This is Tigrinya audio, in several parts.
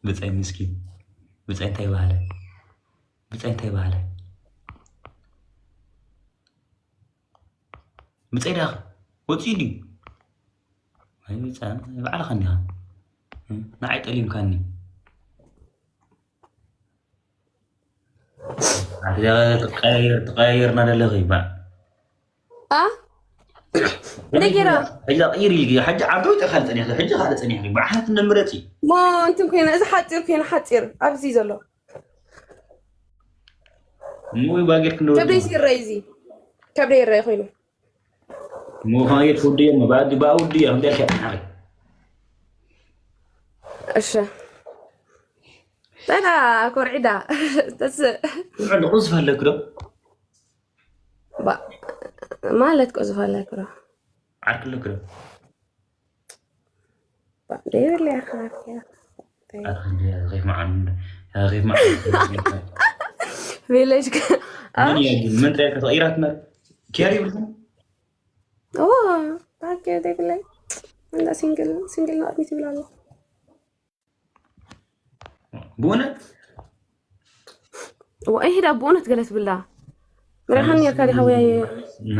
ብጻይ ምስኪን። ብጻይ እንታይ በሃለ? ብጻይ እንታይ በሃለ? ብጻይ ዳኽ ወጺኡ ድዩ? ኣይ ብጻይ፣ ባዕልኻ እንዲኻ። ንዓይ ጠሊምካኒ። ኣቲ ትቀያየር-፣ ትቀያየርና ደለኺ፣ ባ። ኣ? እንደጌራ። ሕጂ ቀይር ኢልኪ፣ ሕጂ ዓንተ ወይ ጠኻል ጸኒሕኪ፣ ሕጂ ካልእ ጸኒሕኪ። ብዓሓት እንምረጽ እዩ። ሞ እንትን ኮይነ፣ እዚ ሓጺር ኮይነ፣ ሓጺር ኣብዚ ዘሎ። እሞ ወይ ባጌር ክንዶ ከብደይ ይረኣይ፣ እዚ ከብደይ ይረኣይ ኮይኑ። እሞ ከማጌር ክውድዮ፣ እሞ ባዲ ባውድዮ፣ እንደ ልከ ናሪ። እሺ። ጠና ኮርዒዳ። ተስ- ንዕንዱ ቁዝፍ ኣለክ ዶ? ባ-፣ ማለት ቁዝፍ ኣለክ ዶ? ዓርክ ኣለክ ዶ? ባ-፣ ደይብለ ያኻ፣ ያኻ። ኣረ፣ ከይፍ መዓን፣ ከይፍ መዓን። ቪሌጅ ከ-፣ ምን እያ ግን? ምን ጥያቄ ተቐይራትና? ኬር ይብልኩም? ኦ፣ ታኬ ደይብለ። እንዳ ሲንግል፣ ሲንግል ነው ኣድሚት ይብላሉ። ብእውነት? ወ-፣ ይሄዳ ብእውነት ገለ ትብላ። መሪሓን ኔርካ ዲኻ ወያየ? ኖ።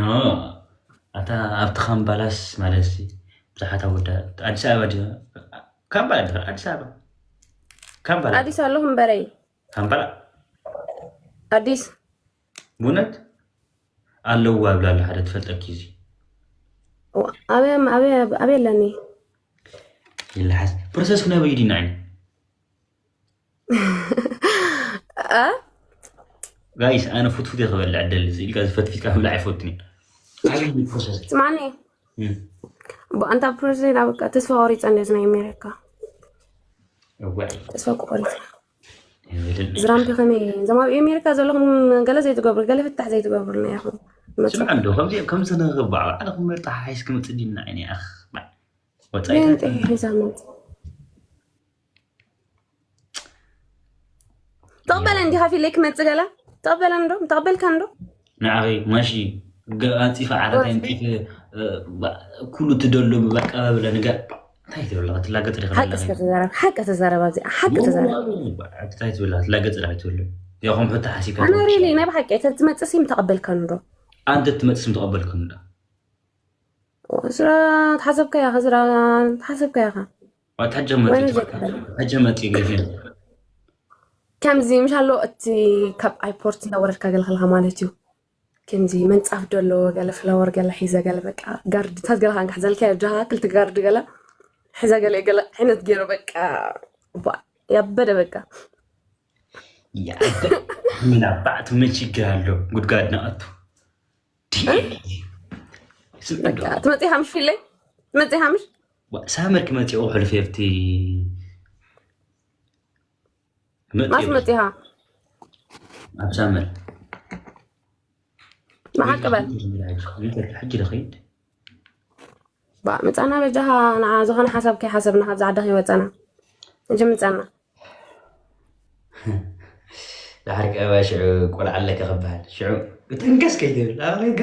ኣታ ኣብቲ ካምባላስ ማለት ሲ፣ ብዙሓት ኣወዳ-፣ ኣዲስ ኣበባ ድዩ? ካምባላ ድዩ? ኣዲስ ኣበባ። ካምባላ። ኣዲስ ኣለኹ እምበረይ። ካምባላ። ኣዲስ። ብእውነት? ኣለዋ ብላ ኣላ ሓደ ትፈልጠኪ እዚ። ዋ፣ ኣበይ፣ ኣበይ፣ ኣበይ ኣለኒ? ይልሓስ። ፕሮሰስ ክነብር እዩ ዲና ዓይኒ። እ? ጋይስ፣ ኣነ ፉትፉት እየ ክበልዕ ደሊ፣ እዚ ኢልካ ዝፈትፊትካ ምብላዕ ኣይፈቱን እየ። ዓብዪ ፕሮሰስ። ስማኒ። እም። ብ-፣ ኣንታ ፕሮሰስ ኢና በቃ ተስፋ ቆሪጸ እንደ ናይ ኣሜሪካ። እዋይ። ተስፋ ቆሪጸ። ይበልል። ዝራምቲ ከመይ? እዞም ኣብ ኣሜሪካ ዘለኹም ገለ ዘይትገብሩ፣ ገለ ፍታሕ ዘይትገብሩልና ኢኹም። መጽ- ስምዕ እንዶ፣ ከምዚ፣ ከምዚ ንኽባዕ፣ ባዕልኹም መርጣ ሓይስ ክመጽእ ዲና ዓይኒ፣ ኣኽ፣ ባዕ። ወጻኢ ሜንጤ ሒዛ መጽ- ተቐበለ እንዲኻ ፊለይ ክመጽእ ገለ? ተቐበለ እንዶ? ተቐበልካ እንዶ? ንዓኺ ማሺ ገ-፣ ኣንጺፈ ዓራት ወይ። ኣንጺፈ፣ እ፣ ባ-፣ ኩሉ ትደሎ ብኣቀባብላ ንገ-፣ እንታይ ትብል ኣለኻ? ትላገጽ ዲኻ ሓቂ ዘለኻ? እስከ ተዛረብ፣ ሓቂ ተዛረብ፣ ኣብዚ ሓቂ ሞ-፣ ተዛረብ። ሞ-፣ እንታይ ትብል ኣለኻ? ትላገጽ ዲኻ ትብል? ያኹም ሕቶ ሓሲብካ ኣነ ትብል ሪሊ ትችላለህ። ናይ ብሓቂ እተ ትመጽእ ሲም ተቐበልካ እንዶ? ኣንተ ትመጽእ ስም ተቐበልካ እንዶ? ስራ ተሓሰብካ ኢኻ፣ ስራ ተሓሰብካ ኢኻ። ኣታ ጀመርቲ ወይኔ ትበቃ። ዘበለ። ኣጀመርቲ ግዜ። ከምዚ ምሽ ኣሎ እቲ ካብ ኣይፖርት እንዳወረድካ ገለ ከለኻ ማለት እዩ። ከምዚ መንጻፍ ደሎ ገለ ፍላወር ገለ ሒዘ ገለ በቃ ጋርድታት ገለ ካንካ ሒዘልካ ጃሃ ክልተ ጋርድ ገለ ሒዘ ገለ ገለ ዓይነት ገይሩ በቃ ባ-፣ ያበደ በቃ። ያበደ። ምን አባት ምን ችግር አለው? ጉድጓድ ነው አቱ። ዲ-፣ ስም በቃ እንደው ትመጽእ ሓምሽ ፊለይ? ትመጽእ ሓምሽ? ዋ-፣ ሳመር ክመጽእ እኮ ሕልፍ የብቲ። መጽእ ማስ የብቲ። መጽእኻ? ኣብ ሳመር። መሓቂ በል። ሕጂ ዶ ኸይድ? ባ፣ ምጻና በጃኻ ንዓ ዝኾነ ሓሳብ ከይሓሰብና ካብዛ ዓዲ ከይወጻና። ሕጂ ምጻና። ድሓር ቀባ ሽዑ ቆልዓ ኣለካ ክበሃል። ሽዑ ብተንከስ ከይትብል፣ ኣብ ሬጋ።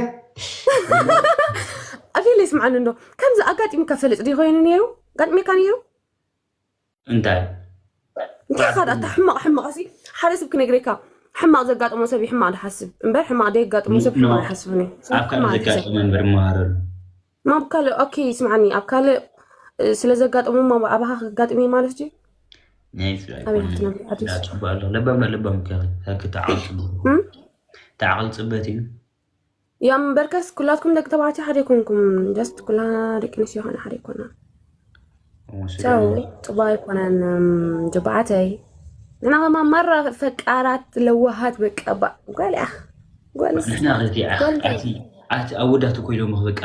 ኣፌለ ይስምዓኒ እንዶ። ከምዚ ኣጋጢሙካ ፈልጥ ድዩ ኮይኑ ነይሩ? ኣጋጢሙካ ነይሩ? እንታይ? እንታይ ኢኻ ደኣ እታ ሕማቕ ሕማቕ፣ እዚ ሓደ ሰብ ክነግረካ፣ ሕማቕ ዘጋጠሞ ሰብ እዩ ሕማቕ ዝሓስብ እምበር፣ ሕማቕ ደየጋጥሞ ሰብ ኖ፣ ሕማቕ ኣይሓስብን እዩ። ሰብ ኣብ ካልእ ሕማቕ ይሓስብ። ዘጋጠመ እምበር ይመሃረሉ። ማ ኣብ ካልእ፣ ኦኬ፣ ስምዓኒ፣ ኣብ ካልእ፣ እ፣ ስለ ዘጋጠሞ ማ ኣባኻ ከጋጥም እዩ ማለት ድዩ? ናይ ስለ ኣበይ ኣይኮነን። ክትነብር ዓዲስ? ዳ ጽቡቕ ኣሎ። ለባም ዳ ለባም ከ-፣ ከ-፣ ተዓቕል ጽቡቕ። እም? ተዓቕል ጽበት እዩ። ያም በርከስ ኩላትኩም ደቂ ተባዕትዮ ሓደ ኣይኮንኩም። ጀስት ኩላ ደቂ ኣንስትዮ ኾነ ሓደ ኣይኮና። እሞ ሰው ስለ ጽቡቕ ኣይኮነን፣ እም፣ ጀባዓተይ። ንሕና ኸማ ማራ ፈቃራት ለዋሃት በቃ ባ-፣ ጓል እያ። ጓል ንሕና ኸዚ ኣ-፣ ጓል ኣቲ፣ ኣቲ ኣወዳት እኮ ኢሎም በቃ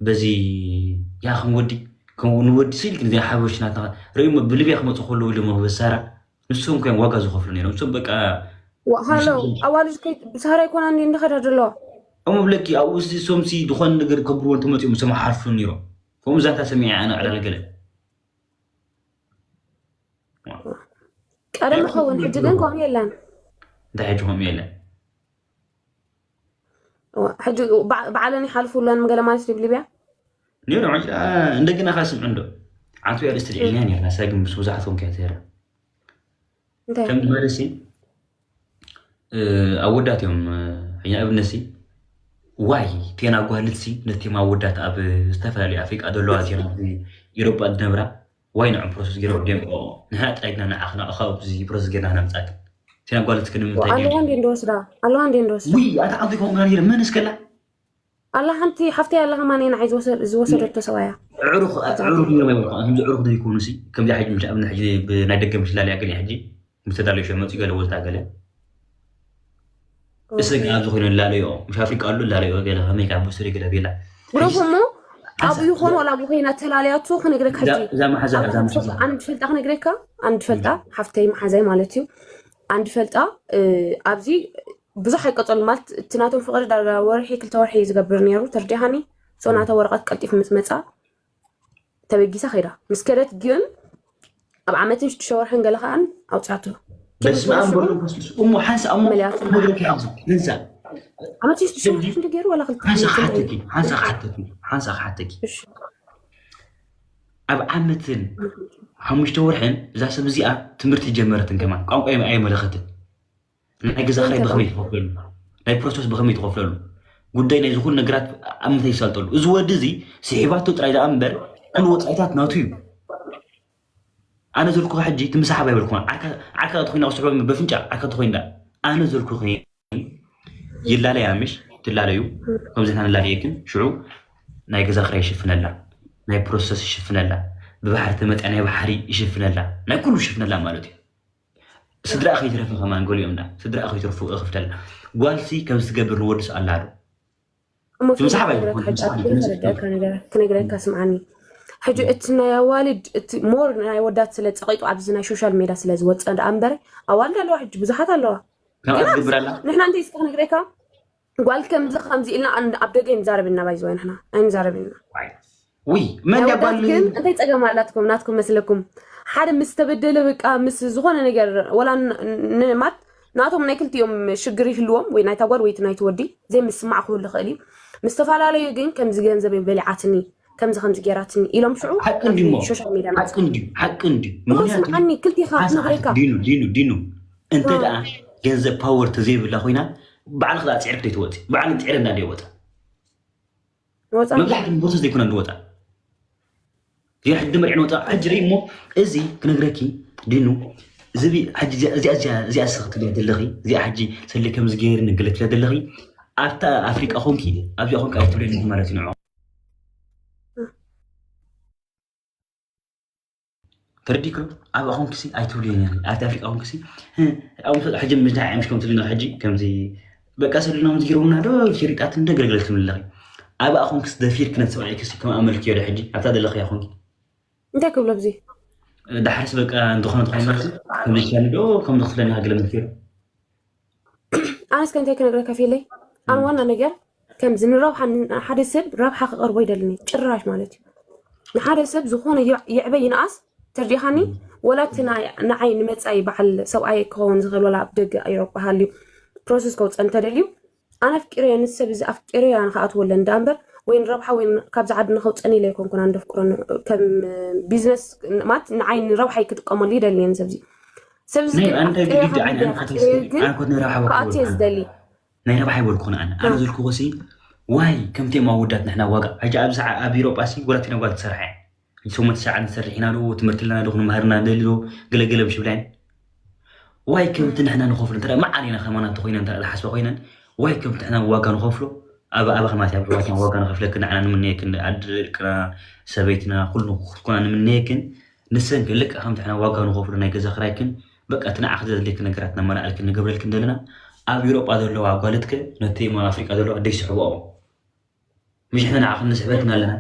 በዚ ያኽን ወዲ፣ ከምኡ ንወዲ ስኢልክ ንዘይ ሓበሽ ናትና ርእዩ ብልብያ ክመጹ ከለዉ ኢሎም በሳራ ንሶም እኮ እዮም ዋጋ ዝኸፍሉ ነይሮም። ንሶም በቃ ዋ-፣ ሃሎ፣ ምስ ኣዋልድ ከይ-፣ ብሳራ ኣይኮና እንዲ እንዳኸዳ ዘለዋ። እሞ ብለኪ ኣብኡ እዚ ሶምሲ ዝኾነ ነገር ከብርዎ እንተመጺኦም ንሶም ሓርፉ ነይሮም። ከምኡ ዛንታ ሰሚዐ ኣነ ዕላል ገለ። ቀደም ይኸውን፣ ሕጂ ግን ከምኡ የለን። እንታይ ሕጂ ከምኡ የለን? ዋ፣ ሕጂ በዓ-፣ በዓለን ይሓልፉ ኣለን ገለ ማለት ድዩ ብሊብያ? ነይሮም፣ ሕጂ፣ አ፣ እንደገና ኻስምዑ እንዶ። ዓንቱ ያል እስትድዒልኛ ነይርና፣ ሳግም ምስ ብዙሓት ኮንካ ተራ። እንታይ? ከም ማለት ሲ ኣወዳት እዮም። ሕኛ ኣብነት ሲ ዋይ ቴና ጓልት ሲ ነቴማ ኣወዳት ኣብ ዝተፈላለዩ ኣፍሪቃ ዘለዋ ዜና ኢሮጳ ዝነብራ ዋይ ንዕም ፕሮሰስ ገይሮም ደም ንሕና ጥራይትና ንዓኽና ካብዚ ፕሮሰስ ገይርና ክነምፃት ቴና ጓልት ክንምንታይ ኣለዋ እንዴ እንደወስዳ ኣለዋ እንዴ እንደወስዳ ውይ ኣታ ዓንቱ ይኸውን ገና ነይረ መን እስከላ ኣላ ሓንቲ ሓፍተይ ኣላ ከማን እየ ንዓይ ዝወሰደቶ ሰብኣያ ዕሩኽ ዕሩኽ ነይሮም ኣይበልኩ ከምዚ ዕሩኽ ዘይኮኑ ሲ ከምዚ ሕጂ ምስ ኣብነት ሕጂ ብናይ ደገ ምስ ላልያ ገለ ሕጂ ምስ ተዳለዩ ሸመፁ ገለ ወዝዳ ገለ እሰግ ኣብዚ ኮይኑ ላለዮ ምስ ኣፍሪቃ ኣሎ ላለዮ ገለ ከመይ ካብ ብስሪ ገለ ቤላ ብሮኹ እሞ ኣብኡ ይኾኑ ወላ ኣብኡ ኮይና ተላለያቱ ክነግረካ ሕጂ እዛ መሓዛ እዛ መሓዛ አንድ ፈልጣ ክነግረካ አንድ ፈልጣ ሓፍተይ መሓዛይ ማለት እዩ አንድ ፈልጣ ኣብዚ ብዙሕ ኣይቀፀሉ ማለት እቲ ናቶም ፍቅሪ ዳርጋ ወርሒ ክልተ ወርሒ እዩ ዝገብር ነይሩ ተርዲሃኒ ሶ ናታ ወረቀት ቀልጢፍ ምስ መፃ ተበጊሳ ከይዳ ምስ ከደት ግን ኣብ ዓመትን ሽዱሽተ ወርሕን ገለ ከዓን ኣውፅኣቶ በስመ ኣብ ወመንፈስ ቅዱስ እሞ ሓንሳ እሞ መለያት መድረክ ይሓብዙ ንንሳ ዓመትን ሽዱሽተ ወርሒ ክንዲ ገይሩ ዋላ ክልተ ሓንሳ ዓመት ክሓተኪ ሓንሳ ክሓተኪ ሓንሳ ክሓተኪ እሺ ኣብ ዓመትን ሓሙሽተ ወርሕን እዛ ሰብ እዚኣ ትምህርቲ ጀመረትን ከማን ቋንቋ ኣየመለኸትን ናይ ገዛ ክራይ ብኸመይ ትኸፍለሉ ናይ ፕሮሰስ ብኸመይ ትኸፍለሉ ጉዳይ ናይ ዝኾኑ ነገራት ኣብ ምንታይ ይሳልጠሉ እዚ ወዲ እዚ ስሒባቶ ጥራይ ደኣ እምበር ኩሉ ወፃኢታት ናቱ እዩ ኣነ ዘልኩ ሕጂ ትምሳሓብ ኣይበልኩ ዓርካ ተኮይና ክስሕቦ በፍንጫ ዓርካ ተኮይና ኣነ ዘልኩ ይላለያ ምሽ ትላለዩ ከምዚ ንላለየክን ሽዑ ናይ ገዛ ክራይ ይሽፍነላ ናይ ፕሮሰስ ይሽፍነላ ብባሕሪ ተመፅያ ናይ ባሕሪ ይሽፍነላ ናይ ኩሉ ይሽፍነላ ማለት እዩ ስድራ ከይትረፈ ከማን ገሊኦም ዳ ስድራ ከይትረፉ እኽፍተላ ጓልሲ ከም ዝትገብር ንወድስ ኣላ ዶ እሞ ትምሳሓብ ክነግረካ ስምዓኒ ሕጂ እቲ ናይ ኣዋልድ እቲ ሞር ናይ ወዳት ስለ ፀቂጡ ኣብዚ ናይ ሶሻል ሜዳ ስለ ዝወፀ ደኣ እምበር ኣዋልድ ኣለዋ ሕጂ ብዙሓት ኣለዋ ከምኣ ትገብር ኣላ ንሕና እንታይ ስካ ክነግረካ ጓል ከምዚ ከምዚ ኢልና ኣብ ደገ ይንዛረብ ኢና ባይዘወ ንሕና ኣይንዛረብ ኢና ውይ መን ወዳት ያባል ግን እንታይ ፀገም ኣላትኩም ናትኩም መስለኩም ሓደ ምስ ተበደለ በቃ ምስ ዝኾነ ነገር ወላ ማት ናቶም ናይ ክልቲኦም ሽግር ይህልዎም ወይ ናይታ ጓል ወይ ናይቲ ወዲ ዘይምስማዕ ክህሉ ይኽእል እዩ ምስ ዝተፈላለዩ ግን ከምዚ ገንዘብ በሊዓትኒ ከምዚ ከምዚ ገይራትኒ ኢሎም ሽዑ ሓቂ እንዲሞ ሶሻል ሜድያ ሓቂ እንዲ ሓቂ እንዲ ምክንያቱ ስምዓኒ ክልቲኻ ሓንሳ ክነግረካ ሓቂ ዲኑ ዲኑ ዲኑ እንተ ደኣ ገንዘብ ፓወር ተዘይብላ ኮይና ባዕልኽ ደኣ ፅዕርክ ዘይትወፂ ባዕልን ፅዕር እንዳ ደይወፃ ወፃ መብዛሕትኡ ቦርሳ ዘይኮነ እንድወፃ ግን ሕጂ መሪዕ ንወፃ ሕጂ ርኢ እሞ እዚ ክነግረኪ ዲኑ ዝቢ ሕጂ እዚኣ እዚኣ እዚኣ ስኽትልያ ዘለኺ እዚኣ ሕጂ ሰለ ከም ዝገይር ንግለት ትልያ ዘለኺ ኣብታ ኣፍሪቃ ኮንኪ ኣብዚኣ ኮንኪ ኣይትብለኒ ማለት እዩ ንዑ ተረዲኩ ኣብ ኣኾንክሲ ኣይትብልየን ኣብቲ ኣፍሪቃ ኮንክሲ ሕጂ ምሽ ከም ትልና ሕጂ ከምዚ በቃ ሰሉና ዝጊርውና ዶ ሽሪጣት እንደገለገለ ትምለኺ ኣብ ኣኾንክስ ደፊር ክነት ሰብኣይ ክሲ ከም ኣመልክዮ ዶ ሕጂ ኣብታ ዘለኺ ኣኾንኪ እንታይ ክብሎ ብዚ ዳሕርስ በቃ እንተኾነ ትኾነ ማለት ከምዚ ሻኒ ዶ ከም ዝኽፍለኒ ሃገለ ምክር ኣነስ ከ እንታይ ክነግረካ ፊለይ ኣነ ዋና ነገር ከምዚ ንረብሓ ሓደ ሰብ ረብሓ ክቐርቦ ይደልኒ ጭራሽ ማለት እዩ ንሓደ ሰብ ዝኾነ ይዕበ ይንኣስ ተርዲኻኒ ወላ እቲ ንዓይ ንመፃኢ በዓል ሰብኣይ ክኸውን ዝኽእል ወላ ኣብ ደገ ኤሮጳ ሃልዩ ፕሮሰስ ከውፀ እንተደልዩ ኣነ ኣፍቂረዮ ንሰብ እዚ ኣፍቂረዮ ኣነ ክኣትወለን ዳ እምበር ወይ ንረብሓ ወይ ካብዚ ዓዲ ንኸውፀኒ ኢለ ኣይኮንኩን ኣነ ደፍቅሮ ከም ቢዝነስ ማለት ንዓይ ንረብሓይ ክጥቀመሉ ይደልየን ሰብዚ ሰብዚ ናይ ግን ኣንተ ኣፍቂረዮ ግድግዳ ካብ ዓይን ደልየ ኣንተ ኣፍቂረዮ ግን ኣንኮት ናይ ረብሓ ክኣትዮ ወርኩ ዝደሊ ናይ ረብሓ ይበልኩ ኣነ ኣነ እ። ዘልኩ ኮሲ ዋይ ከምቲ ማ ወዳት ንሕና ዋጋ ሕጂ ኣብ ሰዓ ኣብ ኢሮጳ ሲ ጎላቲና ጓል ትሰርሐ ሸሞንተ ሰዓት ንሰርሕ ኢና ዶ ትምህርቲ ኣለና ዶ ክንመሃርና ንደሊ ዶ ገለገለ ምሽ ብላይን ዋይ ከምቲ ንሕና ንኸፍሎ እንተ መዓል ኢና ከማና እንተኮይነ እንተ ዝሓስበ ኮይነን ዋይ ከምቲ ንሕና ዋጋ ንኸፍሎ ኣብ ኣባኻ ማለት ኣብ ሕዋትና ዋጋ ንኸፍለክን ንዓና ንምንየክን ኣድርቅና ሰበይትና ኩሉ ክትኮና ንምንየክን ንሰን ልክዕ ከምቲ ንሕና ዋጋ ንኸፍሎ ናይ ገዛ ክራይክን በቃ እቲ ንዓኺ ዘድልየኪ ነገራት ነመላእልክን ንገብረልክን ዘለና ኣብ ኤውሮጳ ዘለዋ ኣጓልትከ ነቲ ኣብ ኣፍሪቃ ዘለዋ ደይስሕብኦ ምሽ ንሕና ንዓኺ ንስሕበክን ኣለና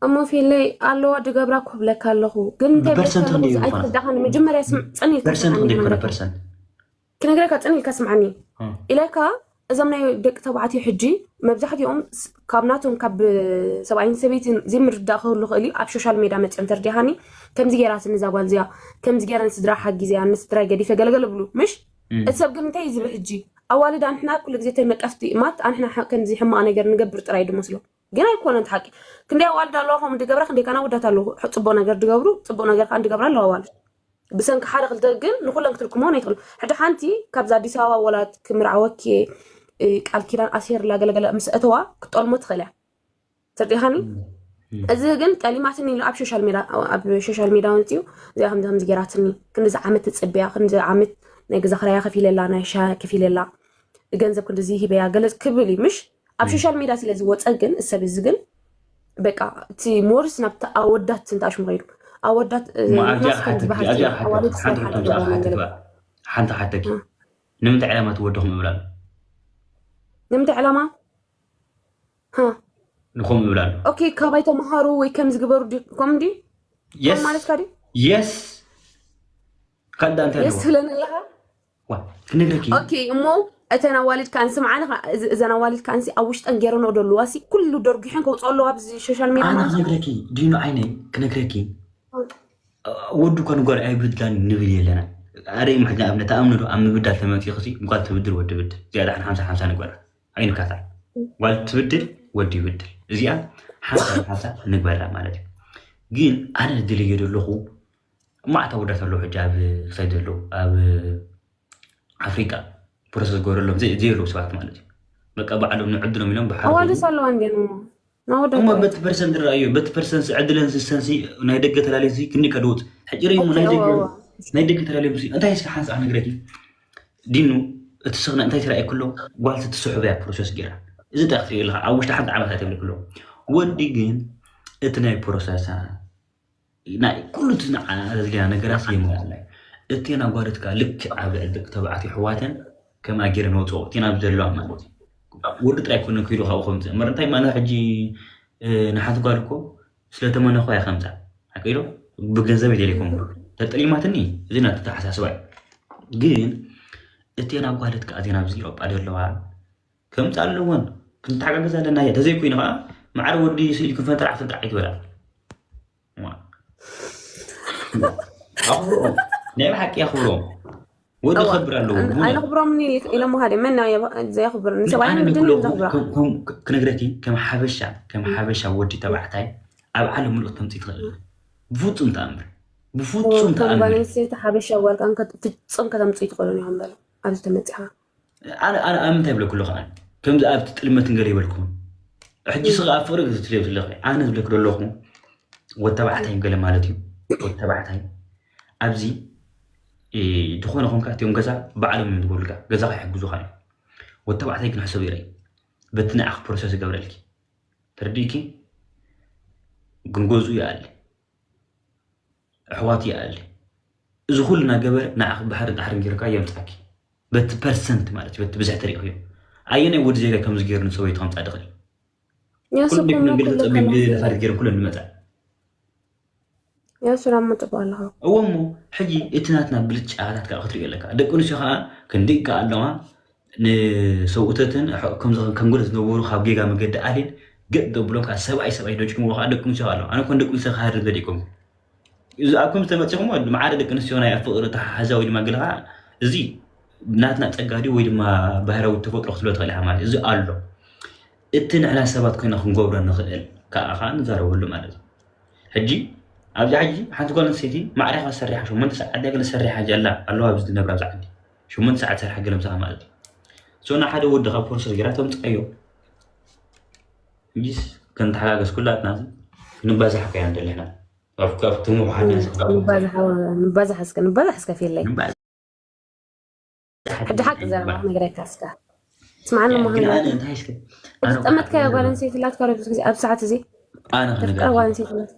እሞ ፊለይ ኣለዋ ድገብራ ክብለካ ኣለኹ ግን እንታይ ብፐርሰንት ብለካ ኣለኹ ክንደይ እዚ ይኾና? ኣይትርዳኻኒ መጀመርያ ስም- ፅን ኢልካ ፐርሰንት ስምዓኒ ክንደይ ይኾና ክብለካ። ፐርሰንት ክነግረካ ፅን ኢልካ ስምዓኒ እ። ኢለካ እዞም ናይ ደቂ ተባዕትዮ ሕጂ መብዛሕትኦም ስ- ካብ ናቶም ካብ ሰብኣይን ሰበይትን ዘይምርዳእ ክህሉ ይኽእል እዩ ኣብ ሶሻል ሜድያ መፅኦም ተርዲኻኒ ከምዚ ገይራትኒ እዛ ጓል እዚኣ ከምዚ ገይረን ስድራ ሓጊዘያ ንስድራይ ገዲፈ ገለገለ ብሉ ምሽ እ። እቲ ሰብ ግን እንታይ እዩ ዝብል ሕጂ ኣዋልድ ኣንሕና ኩሉ ግዜ ተነቀፍቲ ማት ኣንሕና ሐ- ከምዚ ሕማቕ ነገር ንገብር ጥራይ ድመስሎ ግን ኣይኮነን እቲ ሓቂ ክንደይ ኣዋልድ ኣለዋ ከምኡ ድገብራ ክንደይ ካና ወዳት ኣለዉ ሕ- ፅቡቅ ነገር ድገብሩ ፅቡቅ ነገር ከዓ ድገብራ ኣለዋ ኣዋልድ ብሰንኪ ሓደ ክልተ ግን ንኩለን ክትልክሞ ኣይትኽእሉ። ሕጂ ሓንቲ ካብዛ ኣዲስ ኣበባ ወላ ክምርዓወኪ ቃል ኪዳን ኣሲርላ ገለገለ ምስ እተዋ ክትጠልሞ ትኽእል እያ። ተርዲኻኒ? እዚ ግን ጠሊማትኒ ኢሉ ኣብ ሶሻል ሜዳ፣ ኣብ ሶሻል ሜዳ ወፂኡ እዚኣ ከምዚ ከምዚ ገይራትኒ፣ ክንዚ ዓመት ትፅበያ፣ ክንዚ ዓመት ናይ ገዛ ክራያ ከፊለላ፣ ናይ ሻ ከፊለላ፣ ገንዘብ ክንዚ ሂበያ ገለ ክብል እዩ ምሽ ኣብ ሶሻል ሜዳ ስለ ዝወፀ ግን እሰብ እዚ ግን በቃ እቲ ሞርስ ናብቲ ኣወዳት እንታሽሙ ከይዱ ኣወዳት እሞ ኣብዚኣ ናስ ከም ዝበሃል ሓንቲ ኣዋልድ ሓንቲ ስራሕ ሓንቲ ኣገባብ ሓንቲ ነገር ሓንቲ ሓተኪ ንምንታይ ዕላማ ትወደኹም እብላሉ ንምንታይ ዕላማ ሃ ንኹም እብላሉ ኦኬ ካባይ ተምሃሩ ወይ ከም ዝግበሩ ድዩ- ከም ድዩ ከም የስ ማለትካ ድዩ የስ ካልእ እንታይ የስ ኣለዎ ትብለኒ ኣለኻ ዋ ክነግረኪ ኦኬ እሞ እተን ኣዋልድ ከኣንሲ መዓነ እዘን ኣዋልድ ከኣንሲ ኣብ ውሽጠን ገይረንኦ ደለዋ ሲ ኩሉ ደርጒሐን ከውፅኦ ኣለዋ ኣብዚ ሶሻል ሜድያ ኣነ ማለት እዩ ክነግረኪ ዲኑ ዓይነይ ክነግረኪ ወዱ እኳ ንጓል ኣይብድላን ንብል የለና ኣረ ምሕድ ንኣብነት ኣምንዶ ኣብ ምብዳል ተመፂኽሲ ጓል ትብድል ወዲ ብድል እዚኣ ዳሕን ሓምሳ ሓምሳ ንግበራ ኣይንካታዕ ጓል ትብድል ወዲ ይብድል እዚኣ ሓምሳ ሓምሳ ንግበራ ማለት እዩ ግን ኣነ ዝደለየ ዘለኹ ማዕት ኣወዳት ኣለዉ ሕጂ ኣብ ክሳይ ዘለዉ ኣብ ኣፍሪቃ ፕሮሰስ ዝገበረሎም ዘይ- ዘይብለዉ ሰባት ማለት እዩ በቃ ባዕሎም ንዕድሎም ኢሎም ብሓደ ኣዋልስ ኣለዋ እንዴ እሞ በቲ ፐርሰንት ርኣዮ በቲ ፐርሰንት ዕድለን ስሰንሲ ናይ ደገ ተላለሲ ክንዲ ከድውፅ ሕጂ ርእሞ ናይ ደገ ናይ ደገ ተላለዮም እንታይ እስኪ ሓንሳእ ክነግረኪ ዲኑ እቲ ስኽና እንታይ ትረኣየ ክሎ ጓልቲ ትስሕበያ ፕሮሰስ ገይራ እዚ እንታይ ክትርኢ ኣለካ ኣብ ውሽጢ ሓንቲ ዓመት ኣይትብል ክሎ ወዲ ግን እቲ ናይ ፕሮሰሳ ናይ ኩሉ እቲ ንዓና ዘድልያ ነገራት የማላእ እቲ ኣጓድት ከኣ ልክዕ ኣብ ልዕሊ ደቂ ተባዕትዮ ኣሕዋተን ከምኣ ገይረን ወፅኦ እቲ ናብ ዘለዋ ማለት እዩ ወዲ ጥራይ ኮነ ክኢሉ ካብኡ ከምፅእ እምበር እንታይ ማለት ሕጂ ንሓንቲ ጓል እኮ ስለተመነኹ እያ ከምፃ ሓቂዶ ብገንዘብ የደልኩም ተጠሊማትኒ እዚ ናተተሓሳስባ እዩ ግን እቲ ኣጓድት ከኣ ዜና ኣብዚ ኢሮጳ ዘለዋ ከምፃ ኣለወን ክንተሓጋገዝ ኣለና እያ ተዘይኮይኑ ከዓ ማዕረ ወዲ ስኢልኩም ፈንጥራሕ ፈንጥራሕ ኣይትበላ ኣኽብሮም ናይ ብሓቂ ኣኽብሮም ወዲ ከብር ኣለዎ ኣይነኽብሮም ኢሎም ምሃደ መን ዘየኽብር ንሰብኣይ ብድን ዘኽብራ ክነግረኪ ከም ሓበሻ ከም ሓበሻ ወዲ ተባዕታይ ኣብ ዓለም ምሉእ ተምፅእ ትኽእል ብፍፁም ተኣምር ብፍፁም ተኣምር ሓበሻ ጓልካ ፍፁም ከተምፅእ ትኽእሉ እዮም በለ ኣብዚ ተመፂኻ ኣነ ኣነ ኣነ እንታይ ይብለኩ ኣለኹ ኣነ ከምዚ ኣብቲ ጥልመት ንገር ይበልኩም ሕጂ ስኻ ኣብ ፍቅሪ ክትትልዮ ትለኺ ኣነ ዝብለክ ዘለኹ ወተባዕታይ ገለ ማለት እዩ ወተባዕታይ ኣብዚ ዝኾነ ኮንካ እቲኦም ገዛ ባዕሎም እዮም ዝገብሩልካ ገዛ ከይሕግዙኻ እዮም ወተባዕታይ ግን ሕሰብ ይረይ በቲ ንዓኽ ፕሮሰስ ይገብረልኪ ተረዲእኪ ግን ገዝኡ ይኣሊ ኣሕዋት ይኣሊ እዚ ኩሉ እናገበረ ንዓኺ ባሕሪ ዳሕሪ ጌርካ የምፃኪ በቲ ፐርሰንት ማለት በቲ ብዝሕ ተሪእኽዮ ኣየናይ ወዲ ዜጋ ከምዚ ገይሩ ንሰበይቱ ከምፃ ድኽእል ኩሉ ደቂ መንገዲ ተፀቢም ብልፋት ገይሩ ኩሉ ንመፃ ያሱራሞ ጥባ ኣለኻ እዎ እሞ ሕጂ እቲ ናትና ብልጫታት ከዓ ክትሪኦ ኣለካ ደቂ ኣንስትዮ ከዓ ክንደይ ከዓ ኣለዋ ንሰብኡተትን ከም ጉድ ዝነበሩ ካብ ጌጋ መገዲ ኣልየን ገጥ ዘብሎም ከዓ ሰብኣይ ሰብኣይ ደጭምዎ ከዓ ደቂ ኣንስትዮ ኣለዋ ኣነ ኮን ደቂ ኣንስትዮ ክሃርብ ዘደይኮም እዚ ኣብኩም ዝተመፅኹም ማዕረ ደቂ ኣንስትዮ ናይ ፍቅሪ ተሓሓዛ ወይ ድማ ገለ ከዓ እዚ ናትና ፀጋ ድዩ ወይ ድማ ባህራዊ ተፈጥሮ ክትብሎ ትኽእል ኢኻ ማለት እዚ ኣሎ እቲ ንሕና ሰባት ኮይና ክንገብሮ ንኽእል ከዓ ከዓ ንዛረበሉ ማለት እዩ ሕጂ ኣብዚ ሕጂ ሓንቲ ጓል ኣንስተይቲ ማዕሪኻ ሰሪሓ ሸሞንተ ሰዓት ዳግለ ሰሪሓ ጃላ ኣለዋ ኣብዚ ዝነብራ ኣብዚ ዓዲ ሸሞንተ ሰዓት ሰሪሓ ገለምሳኻ ማለት እዩ ሶና ሓደ ወዲ ካብ ፕሮሰስ ገይራ ተምፅኣዮ ሕጂስ ከንተሓጋገዝ ኩላትና ክንባዛሕ ኮያ እንደለና ኣብቲ ምውሓድ ንባዛሕ እስከ ንባዛሕ እስከ ፊለይ ሕጂ ሓቂ ዘረባ ክነግረካ እስከ ስማዓኒ ሞ ክነግረካ ዝጠመትካያ ጓል ኣንስተይቲ ላትካ ዶ ብዙ ግዜ ኣብ ሰዓት እዚ ተፍቅራ ጓል ኣንስተይቲ ላትካ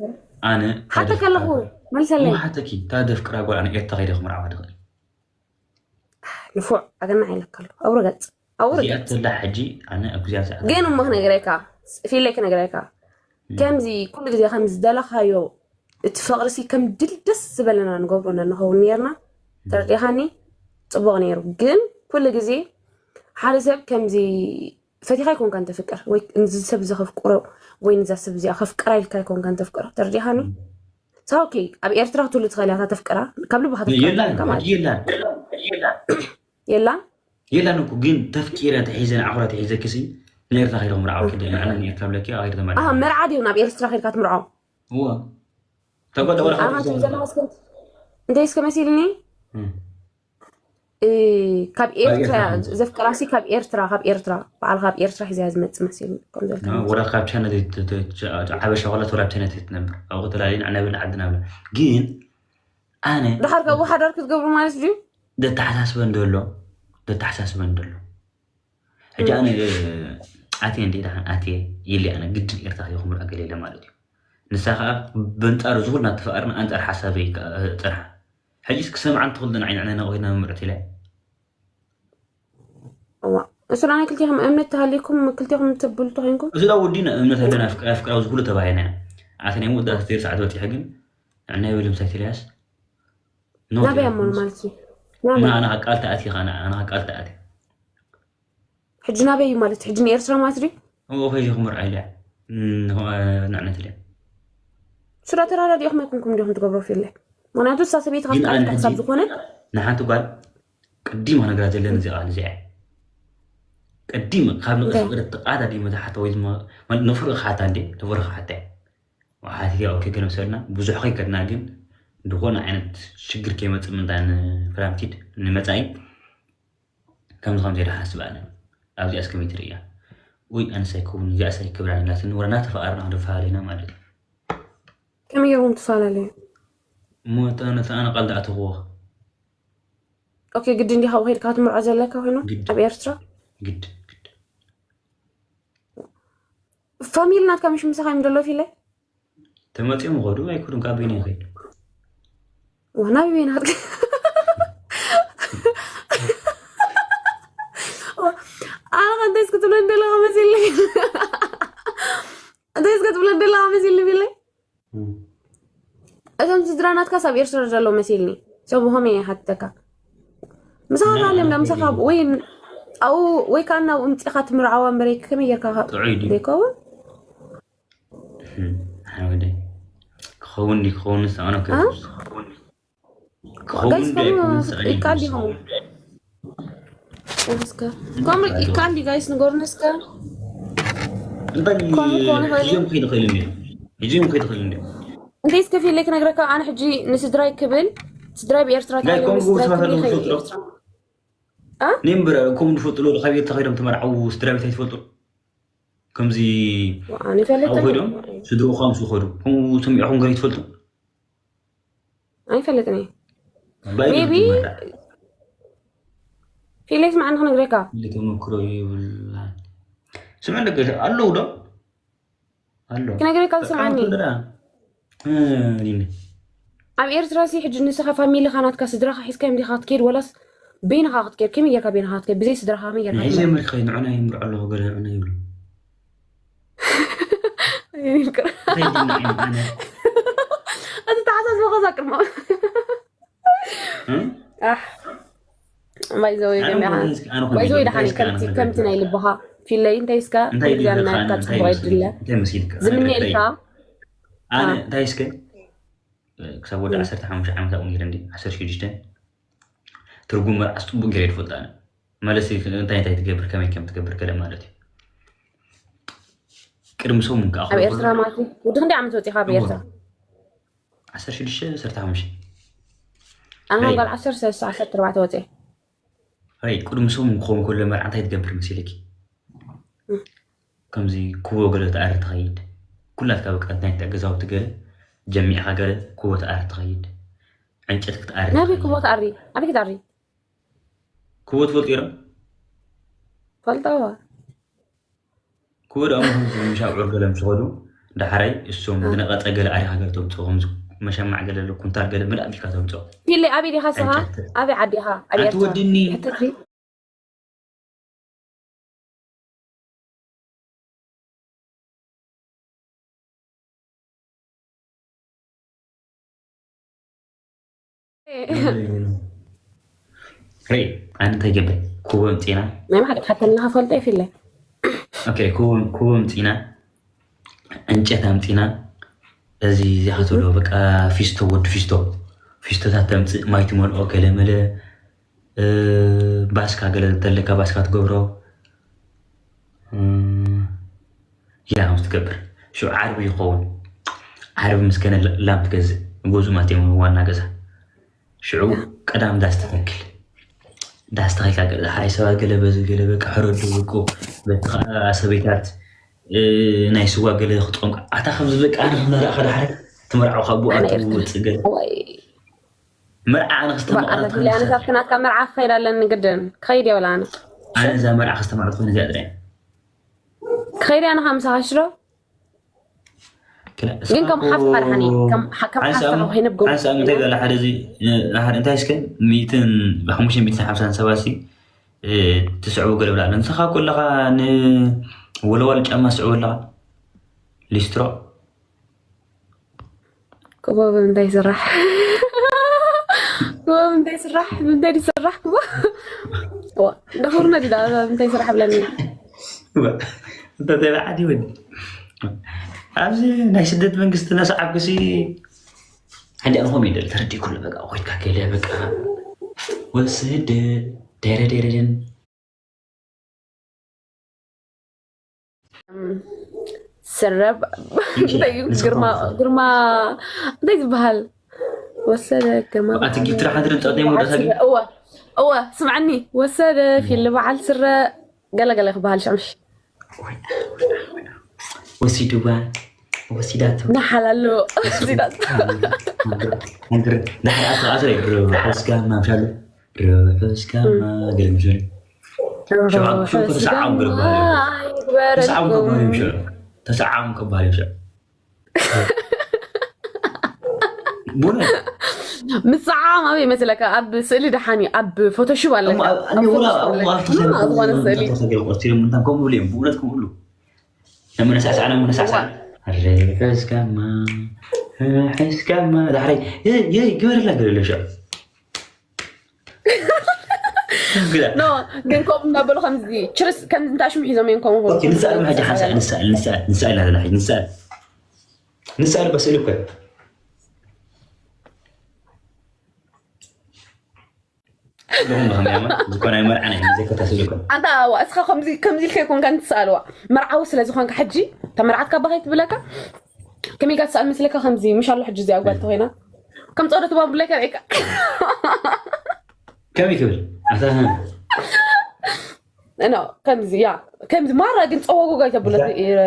ሓተካ ኣለኹ መልሰለይ ሓተኪ እታ ዘፍቅራ ጓል ኣነ ኤርትራ ከይደ ክምርዓዋ ድኽእል ንፉዕ ኣገና ኢለካ ኣለኹ ኣውርገፅ ኣውርገፅ እዚኣ ተላ ሕጂ ኣነ ኣብ ግዜኣ ሰዓት ግን እሞ ክነግረካ ፊለይ ክነግረካ ከምዚ ኩሉ ግዜ ከም ዝደለኻዮ እቲ ፍቕሪ ሲ ከም ድል ደስ ዝበለና ንገብሮ ነንኸውን ነርና ተረዲኻኒ ፅቡቕ ነይሩ ግን ኩሉ ግዜ ሓደ ሰብ ከምዚ ፈቲኻ ይኮንካ እንተፍቅር ወይ እዚ ሰብ እዚ ከፍቅሮ ወይ ንዛ ሰብ እዚኣ ከፍቅራ ኢልካ ይኮንካ እንተፍቅር ተረዲኻኒ ኦኬ ኣብ ኤርትራ ክትህሉ ትኽእል እያ ተፍቅራ ካብ ልብኻ ተፍቅራ የላን የላን የላን እኮ ግን ተፍቂረ ተሒዘ ንዓኹራ ተሒዘ ክሲ ንኤርትራ ከይደ ክምርዓወኪ ደሊ ኣነ ንኤርትራ ብለኪ ከይደ ተመርዓ ኣሃ መርዓ ድዩ ናብ ኤርትራ ከይድካ ትምርዖ እወ ተጓዳ ወላ ኣሃ ትብል ዘለኻ እስከ እንታይ እስከ መሲልኒ ካብ ኤርትራ ዘፍቀራሲ ካብ ኤርትራ ካብ ኤርትራ በዓል ካብ ኤርትራ ሒዛ ዝመጽእ መሲል ከም ዘልካ ወላ ካብ ቻይና ዓበሻ ኮላ ተወላ ቻይና ትነብር ኣብኡ ተላሊ ንዕና ብል ዓድና ብላ ግን ኣነ ድሓር ካብኡ ሓዳር ክትገብሩ ማለት ድዩ? ደተሓሳስበን ደሎ ደተሓሳስበን ደሎ ሕጂ ኣነ ኣትየ እንደ ደሓን ኣትየ ኢለ ኣነ ግድን ኤርትራ ክምርዖ ገለ ኢለ ማለት እዩ። ንሳ ከዓ በንጻር ዝኹልና ተፈቃርና ኣንጻር ሓሳበይ ጽንሓ። ሕጂስ ክሰምዓን ትኽእል ዶ ንዓይ ንዕና ኮይና ምምርዕት ኢለ። እዋ እሱ ናይ ክልቲኹም እምነት ተሃሊኩም ክልቲኹም ትብሉ ተኮይንኩም እሱ ዳ ወዲና እምነት ኣለና ፍቅራዊ ዝኩሉ ተባሂና ኣተ ናይ መወዳእታ ዘይር ሰዓት በፂሐ ግን ንዕና ይበል ምሳይ ኢልያስ ናበይ ኣሞ ማለት እዩ ናበይ? ኣና ቃል ተኣቲ ኸና ኣና ቃል ተኣቲ ሕጂ ናበይ እዩ ማለት ሕጂ ንኤርትራ ማለት ድዩ? እሞ ከዚ ክምርዓ ኢለ ንዕነት ኢለ ስራ ተራዳዲኦኹም ኣይኮንኩም ዲኹም ትገብሮ ፊለ ምክንያቱ እሳ ሰበይቲ ግን ኣነ ካብታ ሕጂ ክሳብ ዝኾነ ንሓንቲ ጓል ቅዲም ክነግራ ዘለኒ እዚ ቃል እዚኣ ቅዲም ካብ ንቕስ ቅድቲ ቃታ ዲ መታሓተ ወይ ድማ ማለት ነፍሪ ክሓታ እንዴ ነፍሪ ክሓታ ሓቲት ያው ከገነምሰልና ብዙሕ ከይከድና ግን ዝኾነ ዓይነት ሽግር ከይመፅእ ምንታ ንፍራምቲድ ንመፃኢ ከምዚ ከምዚ ኢለ ሓስብ ኣነ ኣብዚ ኣስከመይ ትርእያ ወይ ኣነስ ኣይከውን እዚኣስ ኣይክብራን ኢላትኒ ወላ እናተፈቃርና ክንፈላለ ኢና ማለት እዩ ከመይ ገይሮም ትፈላለዩ እሞ ነቲ ኣነ ቃል ዝኣተኽዎ ኦኬ ግዲ እንዲኻ ከይድካ ትምርዖ ዘለካ ኮይኑ ኣብ ኤርትራ ግድ ግድ ፋሚሊ ናትካ ምሽ ምሳኻ እዮም ዘሎ ፊለ ተመፂኦም ይኸዱ ኣይከዱን ካብ በይነ ይኸይድ ዋና በይነ ኣነ ከ እንታይ እስኪ ትብለኒ ዘለኻ መሲልኒ እንታይ እስኪ ትብለኒ ዘለኻ መሲልኒ ፊለ እዞም ስድራ ናትካስ ኣብ ኤርትራ ዘለዉ መሲልኒ ሰብ ሆመ ይሓትተካ ምሳኻ ዛልዮም ዳ ምሳኻ ወይ ኣብኡ ወይ ከዓ ናብ እምፂኻ ትምርዓዋ እምበረይ ከመይ ጌርካ ካብ ጥዑይ ድዩ? ዘይከውን ሓወደይ ክኸውን ድዩ ክኸውን ንስኣኖ አ? ክኸውን ጋይስ ዶ ከምኡ ኣይኮነን ስኣኒ ይቃል ድዩ ከምኡ እስከ ከምኡ ይቃል ድዩ ጋይስ ንገሩኒ እስከ እንታይ ከምኡ ክኾን ይኽእል እዩ? ሕጂ እዮም ከይተኽእል እንዲ ሕጂ እዮም ከይተኽእል እንዲ እንተ እስከ ፊለይ ክነግረካ ኣነ ሕጂ ንስድራይ ክብል ስድራይ ብኤርትራ እንታይ ተሃልዮም ከምኡ ንስድራይ ክብል ዝፈተሉ ይኸይድ ዝፈልጡ ዶ? አ? ኔምበር ከምኡ ዝፈልጡ ዶ ካብ ኤርትራ ከይዶም ተመርዓው ስድራ ቤት ኣይትፈልጡ ከምዚ ኣነ ይፈልጥ ኣብኡ ከይዶም ስድርኡ ካብ ምስ ዝኸዱ ከምኡ ሰሚዕኹም ገለ ይትፈልጡ ኣይፈልጥን እየ ሜቢ ፊለይ ስማዕኒ ክነግረካ ተመክሮ ይብላ ስምዕ ደገ ኣለዉ ዶ ኣሎ ክነግረካ ስምዓኒ ኣብ ኤርትራ ሲ ሕጂ ንስኻ ፋሚሊኻ ናትካ ስድራኻ ሒዝካ እዮም ዲኻ ክትከይድ ወላስ በይንኻ ክትከይድ ከመይ ጌርካ በይንኻ ክትከይድ ብዘይ ስድራኻ ከመይ ጌርካ ናይ ዘመድካ ንዕና ይምርዖ ኣለኹ ገለ ንዕና ይብሉ ይቅር። እንታይ ድና ኢና ኣነ? እቲ ተሓሳስቦ ከዛ ቅድሞ። እም? ኣሕ። ባይዘወይ ኣነ ገሚኻ። ማለት እስኪ ኣነ ኮን ባይዘወይ ኢለ፣ ድሓን እንታይ እስኪ ኣነ ከምቲ ኮን ከምቲ ኢለ። ናይ ልብኻ ፊለይ እንታይ እስካ እንታይ ከምዚ ድለ ኣናካ ኣነ እንታይ ጽቡቕ መስል? ይድለ። እንታይ መሲልካ? ኣነ ዝምነ ከፍለይ። ኢልካ። ኣነ ኣዎ። እንታይ እስከ? ክሳብ ወዲ ዓሰርተ ሓሙሽተ ዓመት ኣብኡ ነይረ እንዲ ዓሰርተ ሽዱሽተ። ትርጉም መርዓስ ጽቡቕ ገይረ ይፈልጥ ኣነ። ማለት እንታይ እንታይ ትገብር ከመይ ከም ትገብር ገለ ማለት እዩ። ቅድሚ ሰሙን ከኣ ኣብ ክኸውን ኤርትራ ከሎ ማለት እዩ። ወዲ ክንደይ ዓመት ወጺኻ ኣብ እወ። ኤርትራ? ዓሰርተ ሽዱሽተ ዓሰርተ ሓሙሽተ ኣነ ናይ ጓል ዓሰርተ ሰለስተ ዓሰርተ ኣርባዕተ ወጺኤ። ይ ቅድሚ ሰሙን ክኸውን ከሎ መርዓ እንታይ ትገብር መሲልኪ? እም። ከምዚ ኩቦ ገለ ትኣሪ ትኸይድ ኩላትካ በቃ ናይ ገዛውቲ ገለ ጀሚዕካ ገለ ኩቦ ትኣሪ ትኸይድ ዕንጨት ክትኣሪ ናበይ ትኸይድ። ኩቦ ትኣሪ ኣበይ ክትኣሪ ኩቦ ትፈልጡ ዶ? ፈልጠዋ ኩቦ ደኣ ምሽ ኣብዑር ገለ ምስ ኸዱ ዳሕራይ እሶም ዝነቐጸ ገለ ኣሪኻ ገለ ተምፅኦ ከምዚ መሸማዕ ገለ ኩንታል ገለ ምልእ ኣቢልካ ተምፅኦ ፊለይ ኣበይ ዲኻ ስኻ? ኣበይ ዓዲ ኢኻ? ኣንቲ ወድኒ ሬ ኣነ እንታይ ገብር ኩቦ ኣምፂና ናይ ማሓደ ሓተልና ፈልጦ ይፍለ ኩቦ ኣምፂና ዕንጨት ኣምፂና እዚ እዚኣ ክትብሎ በቃ ፊስቶ ወዲ ፊስቶ ፊስቶታት ተምፅእ ማይ ትመልኦ ገለመለ ባስካ ገለ እንተለካ ባስካ ትገብሮ ያ ከምዚ ትገብር ሽዑ ዓርቢ ይኸውን ዓርቢ ምስ ከነ ላም ትገዝእ ንጎዙ ማለት እዮም ዋና ገዛ ሽዑ ቀዳም ዳስ ተተክል። ዳስ ተኺልካ ገለ ሓይ ሰባት ገለ በዚ ገለ በቃ ሕረዱ እኮ በቲ ኸዓ ሰበይታት፣ እ፣ ናይ ስዋ ገለ ክጠምቃ። ኣታ ከምዚ በቃ ኣነ ክመርዓ ከዳሕረ ትመርዓው ካብ ብኡ ኣነ ኣቱ ኤርትራ። ወፅእ ገለ። ወይ። መርዓ ኣነ ክስተማቕረት በዓል ኣነ ክነሳ። ሳብቲ ናትካ መርዓ ክኸይድ ኣለኒ ግድን። ክኸይድ እየ ወላ ኣነ። ኣነ እዛ መርዓ ክስተማቕረት ኮይነ እዚኣ ጥራይ። ክኸይድ እየ ኣነ ካብ ምሳኻ ሽዶ? ክላ-፣ ግን ከም እስኻ ሓፍትኻ እኮ ደሓን እየ። ከም ሓ-፣ ከም ሓንሳእ ሓፍትኻ እሞ፣ ኮይነ ብጎ-፣ ሓንሳእ እሞ እንታይ ገለ ሓደ እዚ፣ እ፣ ኣሃድ እንታይ እስከ ሚእትን፣ ሓሙሽተ ሚእትን ሓምሳን ሰባት ሲ፣ እ፣ ትስዕቡ ገለ ብላ ኣለ። ንስኻ እኮ ኣለኻ ንወለዋል ጫማ ትስዕቡ ኣለኻ። ሊስትሮ። ክቦ ብምንታይ ይስራሕ? ክቦ ብምንታይ ይስራሕ? ብምንታይ ይስራሕ ክቦ? ዋ፣ ደኹርና ዲዳ ብምንታይ ይስራሕ ብለኒ? ዋ፣ እንተ ተባዓት ይወዲ። ኣብዚ ናይ ስደት መንግስቲ ነስዓብኩሲ፣ ሓንቲ ኣነ ኮም ይደል ተረዲእ ኩሉ በቃ፣ ኮይትካ ከለ በቃ፣ ወስድ ደረ ደረደን። ስረ ብ-፣ እንታይ እዩ? ንስኻ ግርማ፣ ትኾን። ግርማ፣ እንታይ ዝበሃል? ወሰደ ግርማ ኣቲ በዓል ጊፍትራ ሓንቲ ድምፂ ኣውፅኣ እሞ ደሳ ግን? እወ፣ እወ፣ ስምዓኒ። ወሰደ ፊል በዓል ስረ ገለ ገለ ክበሃል ሸምሽ። ወሲድዋ፣ ወሲዳቶ። ንሓላሉ፣ ወሲዳቶ። ሃንግር፣ ሃንግር፣ ድሓር ኣቶ፣ ኣቶ፣ ርሑስ ጋማ ምሻሉ። ርሑስ ጋማ፣ ገለ ምሻሉ። ሸባ፣ ሸባ፣ ተሰዓም ገለ በሃል። ተሰዓም ገለ በሃል ምሻሉ። ተሰዓም ገለ በሃል ምሻሉ። ብእውነት። ምስዓም ኣበይ ይመስለካ? ኣብ ስእሊ ደሓን እዩ፣ ኣብ ፎቶሹፕ ኣለካ። እሞ ኣብ፣ ኣብ እኔ ወላ ፎቶሹፕ ኣብ ኣለካ። ኣርቶ እማ ሳይንስ ዝኾነ ስእሊ። ተቆርጺ ኢሎም እንታን ከምኡ ብሉ እዮም፣ ብእውነት ከምኡ ብሉ። ነመነሳዕሳዕ፣ ነመነሳዕሳዕ። እዋ። ርሑስ ጋማ፣ ርሑስ ጋማ። ዳሕራይ፣ የይ፣ የይ፣ ግበረላ ገለ ኣሎ ሽዑ። ግዳ። ኖ፣ ግን ከምኡ እናበሉ ከምዚ፣ ችርስ፣ ከምዚ እንታሽሙ ሒዞም እዮም ከምኡ በሉ። ኦኬ፣ ንስኣል ሕጂ ሓንሳእ፣ ንስኣል፣ ንስኣል፣ ንስኣል፣ ንስኣል፣ ንስኣል። ንስኣል በስእሊ እኮ። ኣለኹም ብኸመይ ኣማ? ዝኾነ ኣይመርዓን ኣይመዘከታ ስእሊ እኮ። ኣንታ ዋ፣ እስኻ ከምዚ፣ ከምዚ ኢልካ ይኮንካ እንትስኣልዋ። መርዓዊ ስለ ዝኾንካ ሕጂ፣ እታ መርዓት ካባ ከይትብለካ፣ ከመይ ኢልካ ትስኣል መስለካ ከምዚ፣ ምሽ ኣሎ ሕጂ እዚኣ ጓል ተኾይና። ከም ጸወደ ትባብለካ ርኢካ። ከመይ ክብል? ኣታ ኖ፣ ከምዚ፣ ያ፣ ከምዚ ማራ ግን ጸወጎጋ ይተብሎ።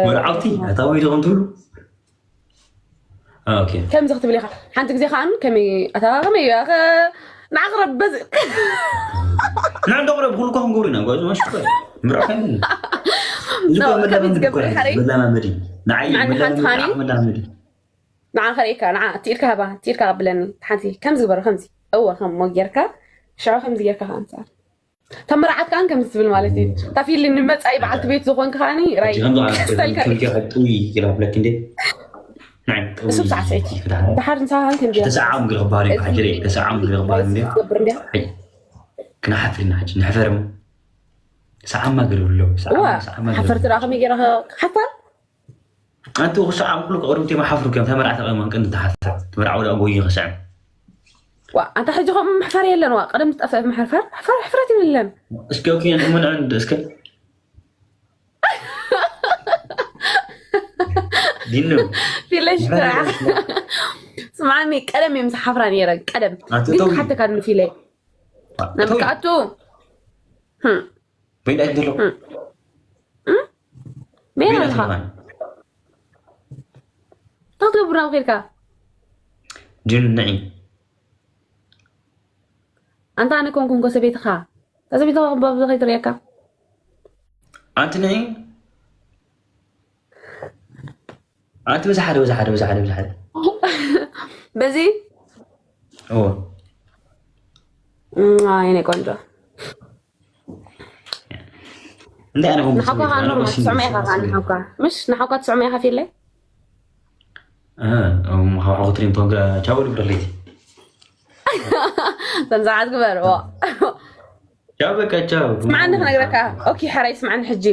መርዓውቲ፣ ኣታ ወይ ዶ ከም ትብሉ? ኦኬ። ከምዚ ክትብል ኢኻ። ሓንቲ ግዜ ከኣ ከመይ፣ ኣታ ከመይ፣ ኣኸ፣ ንዓኽ ረበዝ። ንዕንዶ ቅረብ፣ ኩሉ እኮ ክንገብሩ ኢና፣ ጓዝ ማሽ እኮ። ምርዖ ከምን። እዚ ኖ፣ እኮ ከመይ መላመዲ ዝገብር እኮ እዩ። ሓረይ? መላማመዲ። ንዓይ ንዓኒ ሓንቲ መላመዲ፣ ሃኒ? ንዓኽ መላመዲ። ንዓ ከርእየካ፣ ንዓ፣ እቲ ኢድካ ሃባ፣ እቲ ኢድካ ቀብለኒ። ሓንቲ፣ ከምዚ ግበሩ፣ ከምዚ። እወ፣ ከም ሞ ጌርካ፣ ሽዑ ከምዚ ጌርካ ከኣ ኣምጽኣ። እታ መርዓት ከኣ ከምዚ ትብል ማለት እዩ። እታ ፊሊ ንመጻኢ በዓልቲ ቤት ዝኾንኪ ከኣኒ ራይ ክስተልካ እዩ። ጥውይ ኢላ ብለክ እንዴ? ናይ ጥውይ እሱ ብሰዓት ሰይቲ። ክዳን። ድሓር ንሳ ከኣ ከምዚ ተሰዓም ግረ ክበሃል እዩ፣ እዚ ሓጅሬ፣ ተሰዓም ግረ ክበሃል እንዴ? ትገብር እንዴ? ኣይ፣ ክንሓፍር ኢና ሕጂ፣ ንሕፈር እሞ። ሰዓማ ግረ ብሎ፣ ሰዓማ፣ እዋ፣ ሰዓማ ግረ ሓፈርቲ ብሎ። ደኣ ከመይ ገይረ ክሓፍር? ኣንቲ ክስዓም ኩሉ ክቕርብ ቴማ ሓፍሩ ከም ተመርዓ ተቐመን ቅን ተሓፍር። ተመርዓ ወደ ኣጎይ ክስዕም። ዋ፣ ኣንታ ሕጂ ከምኡ መሕፈሪ የለን፣ ዋ፣ ቀደም ዝጠፍአ መሕፈር፣ ሕፈር፣ ሕፍረት የለን። እስኪ ኦኬ፣ እንትን ምን ዕንድ እስከ። ዲኑ። ፊለሽ ምሕፈር የለን እስከ። ስምዓኒ፣ ቀደም እዮም ዝሓፍራ ነይረን፣ ቀደም። ኣቶ ግን ተውይ። ክሓተካ ንፊለይ። ኣቶ ነምካ ተውይ። ኣቱ። ህም። በይዳ ይደሎ። ህም። ህም? በይዳ ኣለኻ? ትብሃል። እንታይ ክትገብር ናብ ኸድካ? ዲኑ ንዒ። ኣንታ ኣነ ኮንኩ እንኮ ሰበይትኻ። እታ ሰበይትኻ ክባብ ከይትርእየካ። ኣንቲ ንዒ። ኣንቲ በዚ ሓደ፣ በዚ ሓደ፣ በዚ ሓደ፣ በዚ ሓደ። በዚ? እዎ። እም፣ ኣይ፣ የኔ ቆንጆ። እንታይ ኣነ ኮንኩ ንሓውካ ሰበይትኻ? ከዓ ኣነ ኖርማል ኮንኩ ትስዕሞ ኢኻ ከዓ ሰበይትኻ። ንሓውካ። ምሽ ንሓውካ ትስዕሞ ኢኻ ፊለይ? እ፣ እም፣ ሓው-፣ ሓው ትሪም ቶንጋ ቻው ልብረለይቲ። ሰምሳዓት ግበር፣ ዋ። ቻው በቃ ቻው። ስምዓኒ ክነግረካ። ኦኬ፣ ሕራይ ስምዓኒ ሕጂ።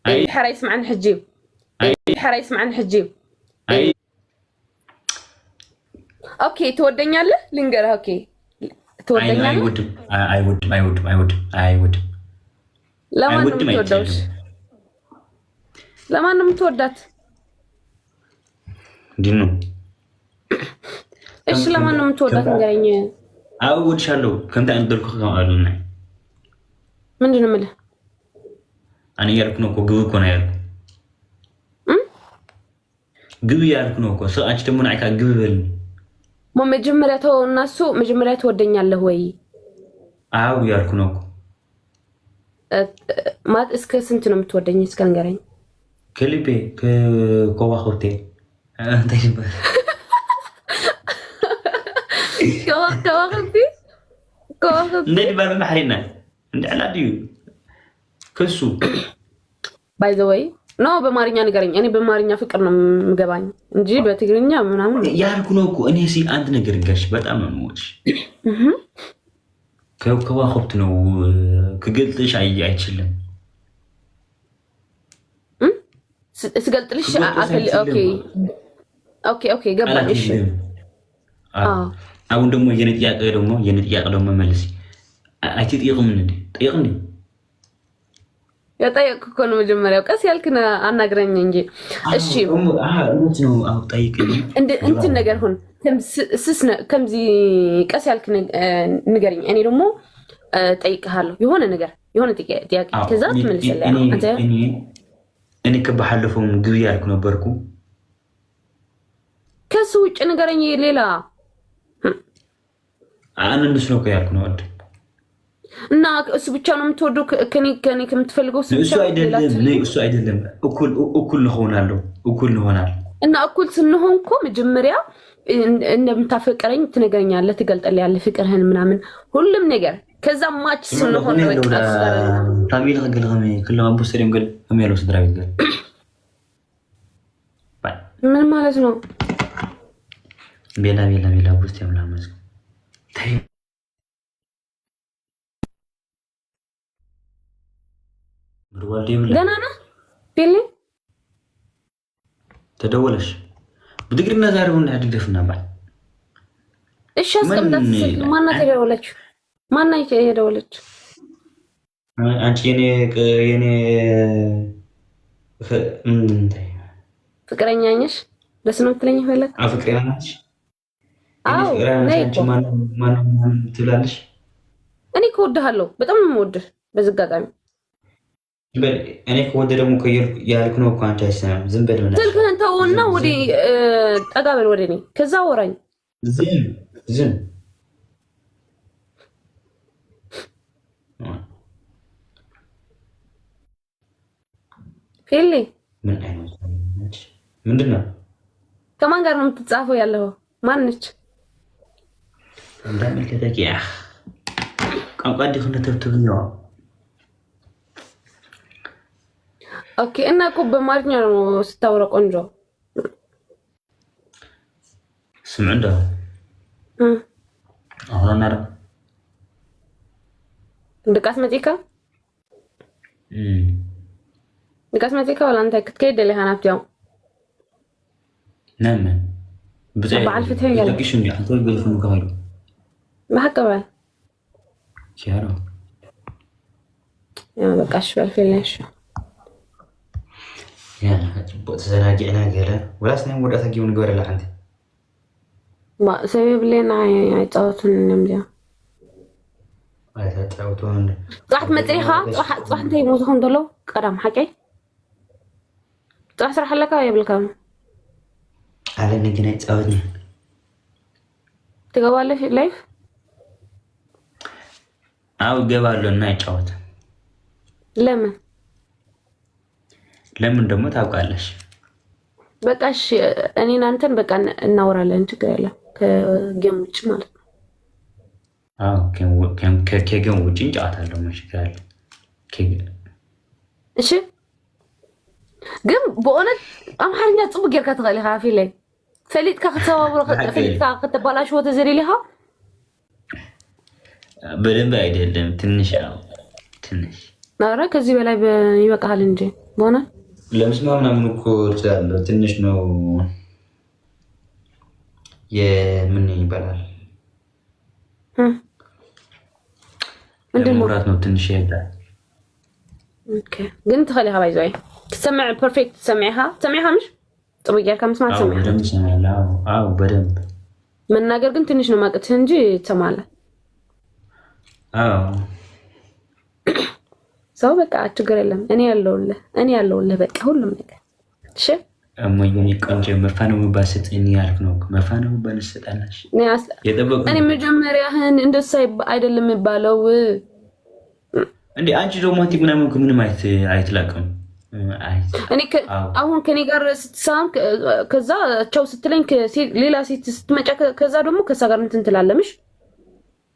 ኣይ። ሕራይ ስምዓኒ ሕጂ። ኣይ። ሕራይ ስምዓኒ ሕጂ። ኣይ። ኦኬ፣ ትወደኛለህ? ልንገርህ፣ ኦኬ። ትወደኛለህ? አይ፣ አይወድም፣ አይ-፣ አይወድም፣ አይወድም፣ አይወድም፣ አይወድም። ለማን ነው አይወድም፣ የምትወደው? አይወድም። ለማን ነው የምትወዳት? ዲኑ። እሺ፣ ለማን ነው የምትወዳት? ንገረኝ። ኣብ ወድሻለሁ ከምታ እንደልኩ ከማሉና ምንድን ነው የምልህ? ኣነ ያልኩ ነው እኮ ግብ እኮ ነው ያልኩ እም? ግብ ያልኩ ነው እኮ ሰው አንቺ ደግሞ ናይካ ግብ በል ሞ መጀመሪያ ተወውና እሱ መጀመሪያ ትወደኛለህ ወይ? አው ያልኩ ነው እኮ እ፣ ማለት እስከ ስንት ነው የምትወደኝ? እስከ ንገረኝ። ከልቤ ከ- ከዋክብቴ እንታይ ይባል ከዋ- ከዋክብቲ ከዋክብቲ እንደ ድባል ማሕሪና እንደ ዕላ ድዩ ከሱ ባይ ዘ ወይ ኖ በማርኛ ንገረኝ። እኔ በማርኛ ፍቅር ነው የምገባኝ እንጂ በትግርኛ ምናምን ያልኩ ነው እኮ እኔ ሲ አንድ ነገር ጋሽ በጣም ነው የምወድሽ ከ- ከዋክብት ነው ክገልጥሽ አይ- አይችልም ስ- ስገልጥልሽ ክገልጥሽ አፈል ኦኬ አይችልም ኦኬ ኦኬ ገባኝ። እሺ አላትልም አዎ። አሁን ደግሞ የኔ ጥያቄ ደግሞ የኔ ጥያቄ ደግሞ መልስ አይትጠይቅም እንዴ ጠይቅ እንዴ የጠየቅኩ እኮ ነው መጀመሪያው። ቀስ ያልክ ነ- አናግረኝ እንጂ። እሺ እውነት ነው። አዎ ጠይቅ እንድ- እንትን ነገር ሁን ከም ስ- ስስ ነ- ከምዚ ቀስ ያልክ ነ- እ፣ ንገርኝ። እኔ ደግሞ እ፣ ጠይቅሃለሁ የሆነ ነገር የሆነ ጥያ- ጥያቄ ከዛ ትመልሰልህ። አንተ እኔ ክባሓለፈውም ግብ ያልኩ ነበርኩ ከሱ ውጭ ንገረኝ ሌላ ኣነ ንሱ ነው እኮ ያልኩ ነው ወድ እና እሱ ብቻ ነው የምትወደው? ከ- ከኔ ከኔ ከምትፈልገው እሱ እሱ ብቻ ነው? ሌላ አይደለም ትፈልግ? ነይ እሱ አይደለም እኩል እኩል እንሆናለሁ እኩል እንሆናል እና እኩል ስንሆን እኮ መጀመሪያ እን- እንደምታፈቅረኝ ትነግረኛለህ፣ ትገልጥልኛለህ ፍቅርህን ምናምን ሁሉም ነገር። ከዛ ማች ስንሆን ነው በቃ እሱ ጋር ታሚል ክግል ከመይ ክሎም ኣቦ ስቴድዮም ገል ከመይ ኣለዉ ስድራ ቤት ገል ምን ማለት ነው? ቤላ ቤላ ቤላ ኣቦ ስቴድዮም ላመዝኩ ምድዋል ደይብላ ገና ነህ ፊሊ ተደወለሽ ብትግርኛ ዛሬ እውን ድግደፍና ባል እሺ፣ አስቀምጣት ምን ስልክ። ማናት የደወለችው? ማናት የደወለችው? አንቺ የኔ የኔ ምንድን ፍቅረኛ ነሽ? ደስ ነው የምትለኝ ፈለግ አፍቅሬ ናች አዎ ነይ እኮ። ማነው ትላለሽ? እኔ እኮ እወድሃለሁ፣ በጣም ነው የምወድህ። በዚህ አጋጣሚ በል እኔ ከወደ ደግሞ ያልኩ ነው እኮ አንቺ አይሰማም። ዝም በል ምናምን ስልክህን ተውና ወደ እ፣ ጠጋ በል ወደ እኔ፣ ከዛ አውራኝ። ዝም ዝም ፊሊ ምን አይነት ምንድን ነው? ከማን ጋር ነው የምትጻፈው ያለው? ማነች? እንዳመልከተች ያ ቋንቋ እንዲህ ክነተብትብኛ ኦኬ። እና እኮ በአማርኛ ነው ስታወራ ቆንጆ። ስምዑ እንዶ እም። ኣሁን ናረ ድቃስ መጺካ ድቃስ መጺካ ወላ እንታይ ክትከይድ ደሊኻ ናብቲ ያው ነመ ብዘይ በዓል ፍትሒ ገለ። ደቂሽ እንዲ ኣንተ ገልፍ ምካሉ ብሓቂ በል ኪያሮ ያው በቃ እሺ በል ፊልነሽ ያ ጽቡቅ ተዘናጊዕና ገለ ወላስ ናይ ወዳታ ጊው ንግበረላ ሓንቲ ባ ሰብ የብለና ኣይፃወቱን እዮም እዚኦም ኣይተጫውቱን ፅባሕ መፅኢኻ ፅባሕ ፅባሕ እንታይ ሞት ኾን ዘሎ ቀዳም ሓቀይ ፅባሕ ስራሕ ኣለካ የብልካ ኣለኒ ግን ኣይፃወትኒ ትገባለሽ ላይፍ ኣብ ገባ ኣሎ እና ይጫወት ለምን ለምን ደግሞ ታውቃለሽ በቃ እሺ እኔ እናንተን በቃ እናወራለን ችግር የለም ከጌም ውጭ ማለት ነው ከጌም ውጭ እንጫወታለሁ ምን ችግር አለ እሺ ግን ብእውነት ኣምሓርኛ ፅቡቅ ጌርካ ትኽእል ኢኻ ፊለይ ፈሊጥካ ክትሰባብሮ ፈሊጥካ ከተባላሽዎ ተዘደሊኻ በደንብ አይደለም ትንሽ ያው ትንሽ ኧረ ከዚህ በላይ ይበቃሃል እንጂ በሆነ ለምስማ ምናምን እኮ እችላለሁ ትንሽ ነው የምን ይባላል ምንድን ነው ለመውራት ነው ትንሽ ይሄዳል ግን ትኸሊኻ ባይዘይ ትሰምዕ ፐርፌክት ትሰምዒኻ ትሰምዒኻ ምሽ ጥቡ ጌርካ ምስማዕ ትሰምዒኻ በደንብ ይሰማል አዎ በደንብ መናገር ግን ትንሽ ነው ማቅትህ እንጂ ትሰማለ አዎ ሰው በቃ ችግር የለም። እኔ ያለውልህ እኔ ያለውልህ በቃ ሁሉም ነገር እሺ። እሞዬ ቆንጆ መፋነው ባስጥኝ ያልክ ነው። መፋነው ባንሰጣናሽ እኔ አስ- የጠበቁ እኔ መጀመሪያህን እንደሱ አይባ- አይደለም የሚባለው። እንዴ አንቺ ሮማንቲክ ምናምን እኮ ምንም አይት አይትላቅም። አይ እኔ ከ- አዎ አሁን ከኔ ጋር ስትሳም ከ- ከዛ ቻው ስትለኝ ከሴ- ሌላ ሴት ስትመጫ ከ- ከዛ ደግሞ ከሳ ጋር እንትን ትላለምሽ።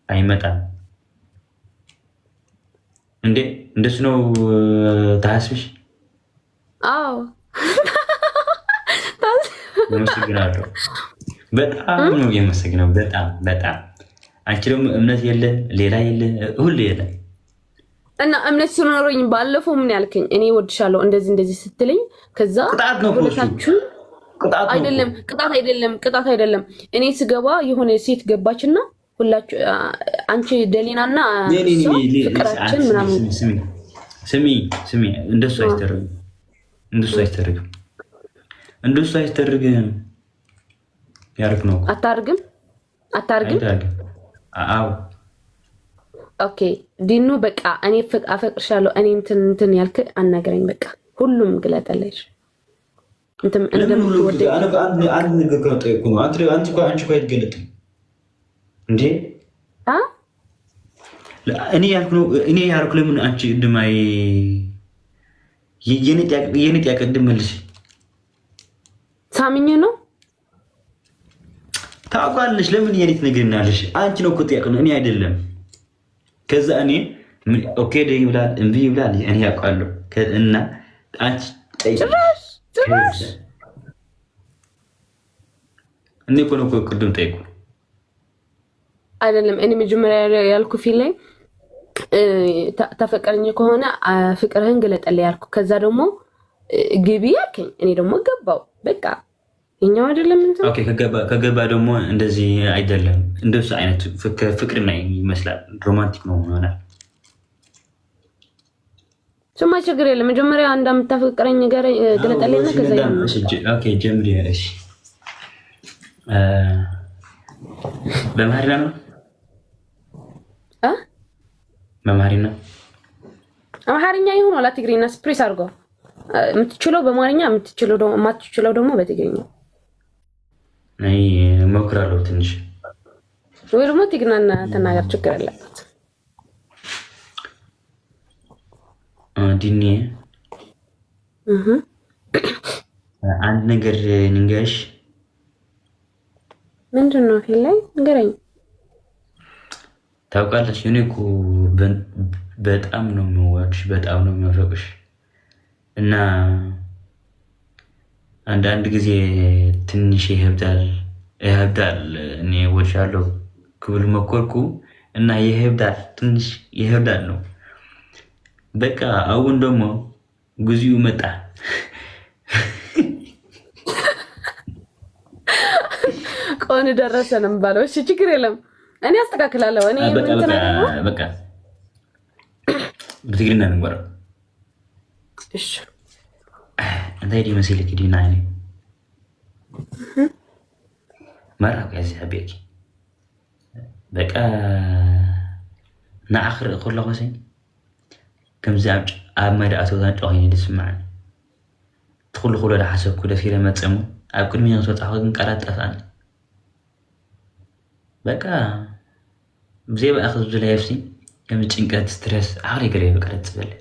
አይመጣም እንዴ እንደሱ ነው ታስብሽ? አዎ አመሰግናለሁ። በጣም ነው የማመሰግነው። በጣም በጣም አንቺ ደግሞ እምነት የለ ሌላ የለ ሁሉ የለ። እና እምነት ስኖረኝ ባለፈው ምን ያልከኝ እኔ እወድሻለሁ እንደዚህ እንደዚህ ስትለኝ ከዛ ቅጣት ነው እኮ እሱ። ሁለታችሁ ቅጣት ነው እኮ። አይደለም ቅጣት አይደለም ቅጣት አይደለም። እኔ ስገባ የሆነ ሴት ገባችና ሁላችሁ አ- አንቺ ደሊናና ኔ- ኔ- ኔ- እሷ ኔ- ኔ- ፍቅራችን ስሚ- ምናምን ስሚ- ስሚ- ስሚ ስሚ እንደሱ አይደረግም። እንደሱ አይደረግም። እንደሱ አይደረግም። ያርግ ነው እኮ። አታርግም አታርግም። አይደረግም። አዎ ኦኬ ዲኑ በቃ እኔ ፍቅ- አፈቅርሻለሁ እኔ እንትን እንትን ያልክ አናገረኝ። በቃ ሁሉም ግለጠለሽ እንትን ለምን ሁሉ ጊዜ እንደምትወደኝ አነ አንድ አንድ ነገር ከጠየቁ ነው። አንተ አንቺ እኮ አንቺ እኮ አይገለጥም እንዴ? አ? እኔ ያልኩ ነው እኔ ያልኩ ለምን አንቺ ድማይ የኔ ጥያቄ የኔ ጥያቄ ድመልሽ ሳምኝ ነው ታውቃለሽ። ለምን የኔ ትነግሪናለሽ? አንቺ ነው እኮ ጥያቄ ነው እኔ አይደለም። ከዛ እኔ ምን- ኦኬ ደ ይብላል እምቢ ይብላል እኔ ያውቃለሁ። ከ- እና አንቺ ጠይቂ። ጭራሽ ጭራሽ እኔ እኮ ነው እኮ ቅድም ጠይቁ። አይደለም እኔ መጀመሪያ ያልኩ ፊት ላይ እ፣ ታ- ታፈቅረኝ ከሆነ አ፣ ፍቅርህን ግለጠልኝ ያልኩ። ከዛ ደግሞ እ፣ ግቢ ያልከኝ እኔ ደግሞ ገባው። በቃ የኛው አይደለም እንትን ኦኬ ከገባ ከገባ ደግሞ እንደዚህ አይደለም። እንደሱ አይነት ፍቅ- ፍቅር ላይ ይመስላል። ሮማንቲክ ነው ይሆናል። ስማ ችግር የለም። መጀመሪያ እንደምታፈቅረኝ ነገር እ፣ ግለጠልኝና ከዛ ይሆናል። ኦኬ ጀምሪ። እሺ እ፣ በአማርኛ ነው እ? በአማርኛ አማርኛ ይሁን ወላ ትግርኛ ስፕሪስ አድርጎ እ፣ የምትችለው በአማርኛ የምትችለው ደግሞ የማትችለው ደግሞ በትግርኛ አይ እሞክራለሁ ትንሽ ወይ ደግሞ ትግርኛና ተናገር ችግር አለበት። እ፣ ዲኒ እህ አንድ ነገር ንገርሽ። ምንድን ነው ፊት ላይ ንገረኝ። ታውቃለች እኔ እኮ በ- በጣም ነው የምወድሽ፣ በጣም ነው የማፈቅርሽ እና አንዳንድ ጊዜ ትንሽ ይከብዳል ይከብዳል። እኔ እወድሻለሁ ክብል መኮርኩ እና ይከብዳል፣ ትንሽ ይከብዳል ነው በቃ። አሁን ደግሞ ግዚኡ መጣ። ቆን ደረሰ ነው የሚባለው። እሺ ችግር የለም እኔ አስተካክላለሁ። እኔ በቃ እንትን በቃ አይደለም። በቃ ብትግርና ንግበረ እሺ እንታይ ድዩ መሲልክ ዲና እኔ መራቅ እዚ ኣቤኪ በቃ ንዓ ክርኢ ከለኹ ሲ ከምዚ ኣብ ጭ- ኣብ መድኣ ተውታን ጨኺኒ ዝስምዓኒ እቲ ኩሉ ኩሎ ዝሓሰብኩ ደፊረ መፀሙ ኣብ ቅድሚ ክትወፃ ግን ቃላት ጠፍኣኒ በቃ ብዘይ ብኣኺ ዝብዝለ የብሲ ከም ጭንቀት ስትረስ ዓቕሊ ገለ በቃ ደስ ዝበለ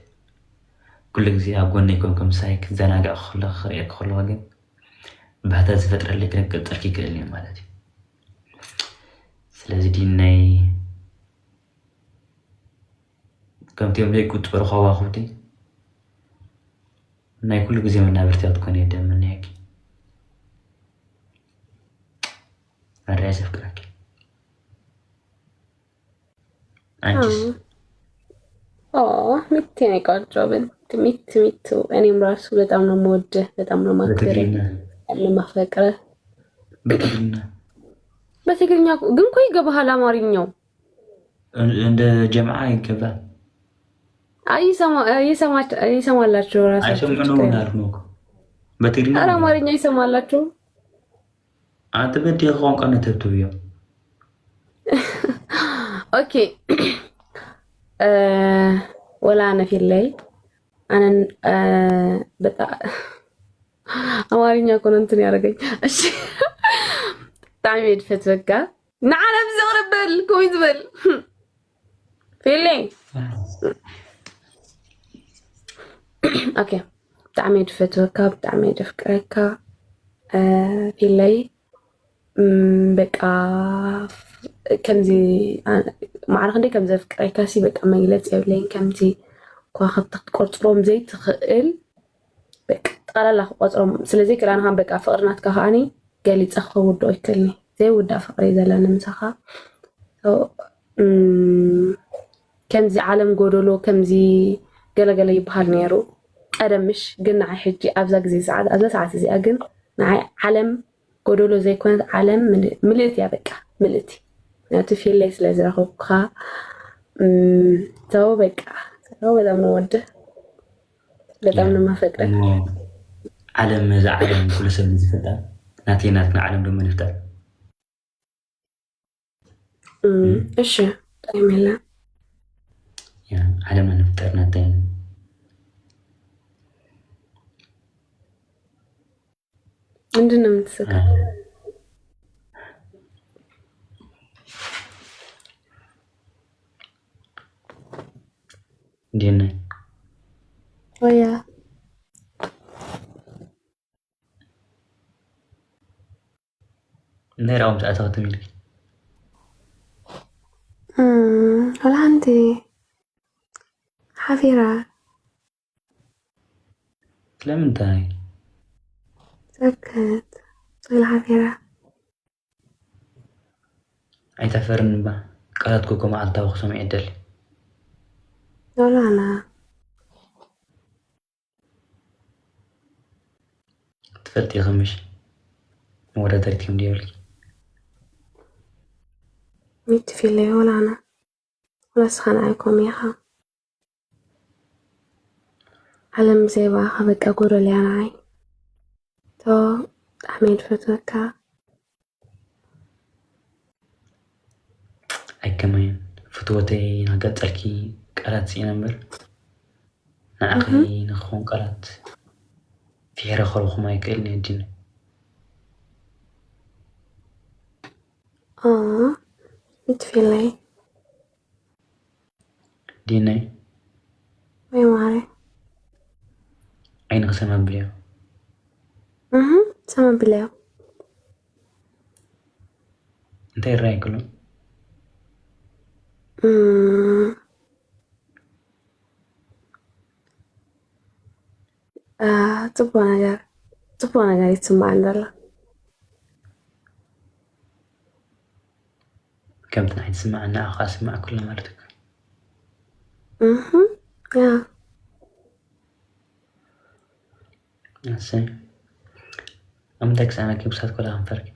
ኩሉ ግዜ ኣብ ጎነይ ኮንኩም ምሳይ ክዘናግዕ ከለኹ ክርእየኪ ከለኹ ግን ባህታ ዝፈጥረለይ ክነቅል ጥርኪ ይክእል እዩ ማለት እዩ። ስለዚ ዲነይ ከምቲኦም ዘይቁፀሩ ከዋኽብቲ ናይ ኩሉ ግዜ መናብርቲ ክትኮኒ እየ ደምነየኪ። ኣድራይ ዘፍቅረኪ አንቺስ? ኦ ሚቲ ነው ቆንጆ። ብን ሚት ሚቱ እኔም ራሱ በጣም ነው የምወድህ፣ በጣም ነው የማክብርህ፣ በትግርኛ በጣም ነው የማፈቅርህ። በትግርኛ በትግርኛ ግን እኮ ይገባሃል አማርኛው። እንደ ጀምዓ ይገባል። አይ ይሰማ- ይሰማች- ይሰማላችሁ ራሳችሁ አይሰምዑ ነው ችግር የለም። እንዳልኩ ነው እኮ። በትግርኛ ኧረ ነው። አማርኛ ይሰማላችሁ። አንተ በዲ ቋንቋ ነው ተብትብዮ። ኦኬ ወላ ኣነ ፊለይ ኣነን በጣ ኣማርኛ ኮነ እንትን ያደረገኝ። እሺ፣ ብጣዕሚ እየ ድፈትወካ። ንዓለም ዝቕርበል ኮይ ዝበል ፊለይ። ኦኬ፣ ብጣዕሚ እየ ድፈትወካ፣ ብጣዕሚ እየ ደፍቅረካ ፊለይ። በቃ ከምዚ ማዕረ ክንደይ ከም ዘፍቅረካ ሲ በቃ መግለፂ የብለይን። ከምቲ ከዋኽብቲ ክትቆፅሮም ዘይትኽእል በቃ ጠቕላላ ክቆፅሮም ስለዘይክእል ኣነ ከዓ በቃ ፍቕሪ ናትካ ከዓኒ ገሊፀ ክውድኦ ይክእልኒ። ዘይውዳእ ፍቕሪ እዩ ዘለኒ ምሳኻ። ከምዚ ዓለም ጎደሎ ከምዚ ገለገለ ይበሃል ነይሩ ቀደምሽ። ግን ንዓይ ሕጂ ኣብዛ ግዜ ሰዓት ኣብዛ ሰዓት እዚኣ ግን ንዓይ ዓለም ጎደሎ ዘይኮነት ዓለም ምልእት እያ። በቃ ምልእቲ ናቱ ፊለይ ስለ ዝረኸብኩኻ ተው በቃ ተው። በጣም ነው ወድህ በጣም ነው ማፈቅረ። ዓለም ነዛ ዓለም ኩሉ ሰብ ዝፈልጣ ናተይ ናትና ዓለም ደሞ ንፍጠር። እሺ ጠይም የለ ዓለም ንፍጠር ናተይ። ምንድን ነው የምትስቀው? እንዴት ነህ? ወያ እንታይ ራእዮም ተኣታኸትም ኢልኪ? ወላ ሓንቲ ሓፊራ። ስለምንታይ? ሰከት ወላ ሓፊራ። ኣይተፈርን እባ ቃላት ኮኮ መዓልታዊ ክሰምዕ ይደሊ። ሎላና ትፈልጢ ኢኺ ምሽ? መወዳደሪት ከም ድየብልኪ። ሚቲ ፊለዮ ሎላና ወላ ስኻ ንዓይ ኮም ኢኻ። ዓለም ብዘይ ብኣኻ በቃ ጎደል እያ ንዓይ። ቶ ብጣዕሚ እየ ዝፈትወካ። ኣይከመይን ፍትወተይ ናገጸልኪ ቃላት ስኢነ እምበር ንዓኺ ንክኾን ቃላት ፍሒረ ከረኹም ኣይክእልን እየ ዲነ። እትፊለይ ዲነይ ወይ ማረ ዓይንኺ ሰመብልዮ እህ ሰመብልዮ እንታይ ይረኣይ ክሎ ጽቡቅ ነገር ጽቡቅ ነገር ይስማዕ እንደሎ ከምቲ ንዓይ ዝስምዓኒ ንዓኻ ስማዕ ኩሉ ማለት እዩ። እህ ያ እሰይ ኣብ ምንታይ ክሳና ክብሳት ኮላ ከንፈርኪ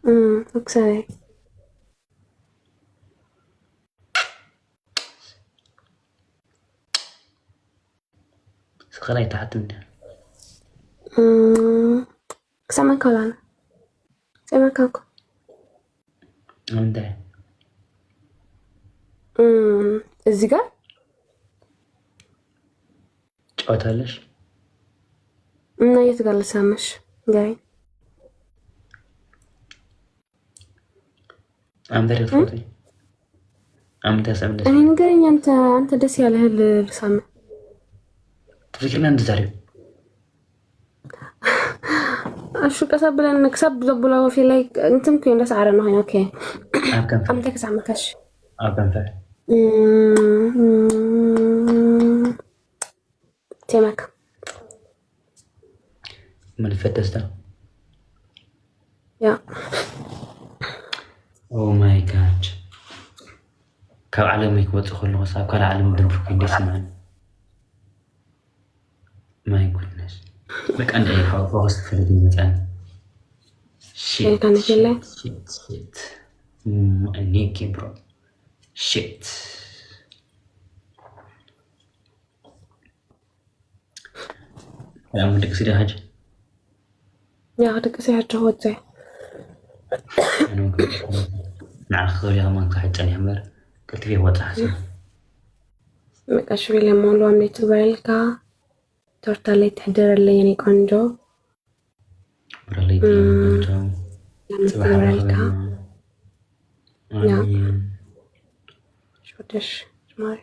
እም እክሳይ ስኽር ኣይትሓትን ድያ ክሰመካ ላና ሰመካ እኮ እንታይ እዚ ጋር ጨዋታ ኣለሽ እና የት ጋር ልሳመሽ ንገረኝ ኣምበር ትፈትዊ ኣምንታይ ሰብ ደስ እኔ ንገረኝ አንተ አንተ ደስ ያለህ ልሳመ ትፍቅርና እንድዛሬው እሺ ቀስ ብለን ክሳብ ዘብሎ ፊት ላይ እንትን ኩን ደስ ዓረ ነው ኦኬ ኣብ ከንፈር ኣምተ ክሳመካሽ ኣብ ከንፈር ቴማክ መንፈት ደስታ ያ Oh my god ካብ ዓለመይ ክወፅእ ከለኹስ ኣብ ካልእ ዓለም ደንፍኩ ደስ ይብለኒ my goodness በቃ እንደ ፎከስ ክፈልግ ይመፅኣኒ ሸልካ ነሸለ ኔጌ ብሮ ሽት ያ ምድቅሲ ዲያ ሕጂ ያ ክድቅስ እየ ሕጂ ክወፅእ ንዓኺ ክብል እየ ከማን ክሳሕ ጨኒሐ እምበር ቀልጢፈ ክወፅእ ሓሲበ በቃ ሽሪ ለማሉ ኣምሌት ዝበልካ ቶርታ ላይ ትሕደረለይ የኔ ቆንጆ። ብረለይቲ እም፣ ቆንጆ ለምት ጽባሕ ዝበልካ ረኸበና። ያ ኣሜን። ሾደሽ ማሪ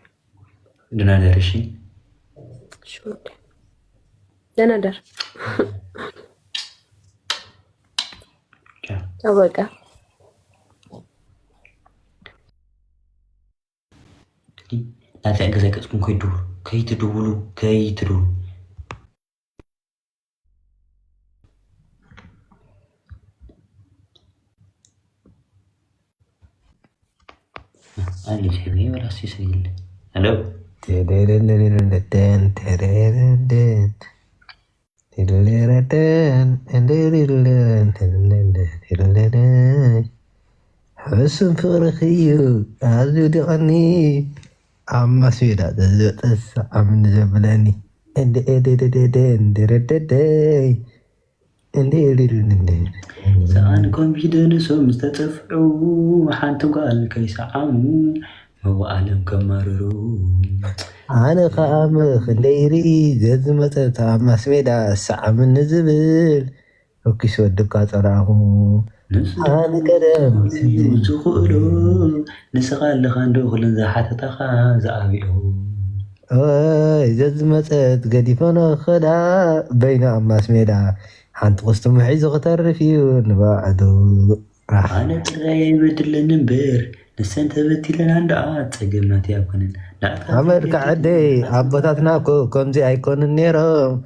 ደህና ደርሺ። ሾደ ደናደር ያ። ቻው በቃ። ናብቲ ገዛ ገጽኩም ከይትድውሉ ከይትድውሉ ከይትድውሉ። ኣሊ ሸሚ ወላ ሲሰይል። ሄሎ። ተደረደረደን ተደረደን ተደረደን እንደደረደን ተደረደን ተደረደን። ሕሱም ፍቕርኺ እዩ ኣዝዩ ድቐኒ። ኣብ ማስሜዳ ዘዝበጠ ሰዓም ዘብለኒ። እንደ ኤደደደደ እንደ ረደደይ። እንደ ኤደደደደ። ሰኣን ኮምፒደንሶም ዝተጠፍዑ፣ ሓንቲ ጓል ከይሰዓሙ መዋእሎም ከማርሩ። ኣነ ኸኣ ምኽ እንደይርኢ ዘዝመጸት ኣብ ማስሜዳ ሰዓምኒ ዝብል ርኪስ ወድካ ጸላእኹ። ኣነ ቀደም ዝኽእሉ ንስኻ ኣለኻ እንዶ ኩለን ዝሓተታኻ ዝኣብዮ። ወይ ዘዝመጸት ገዲፈኖ ኸዳ በይኑ ኣብ ማስሜዳ ሓንቲ ቅስቱም ሒዙ ክተርፍ እዩ ንባዕዱ። ኣነ ጥራይ ኣይበድለኒ እምበር ንሰን ተበቲለን ኣንዳ ጸገም ናተይ ኣይኮነን። ንኣካ ኣመልካ ዓደይ ኣቦታትና እኮ ከምዚ ኣይኮኑን ነይሮም።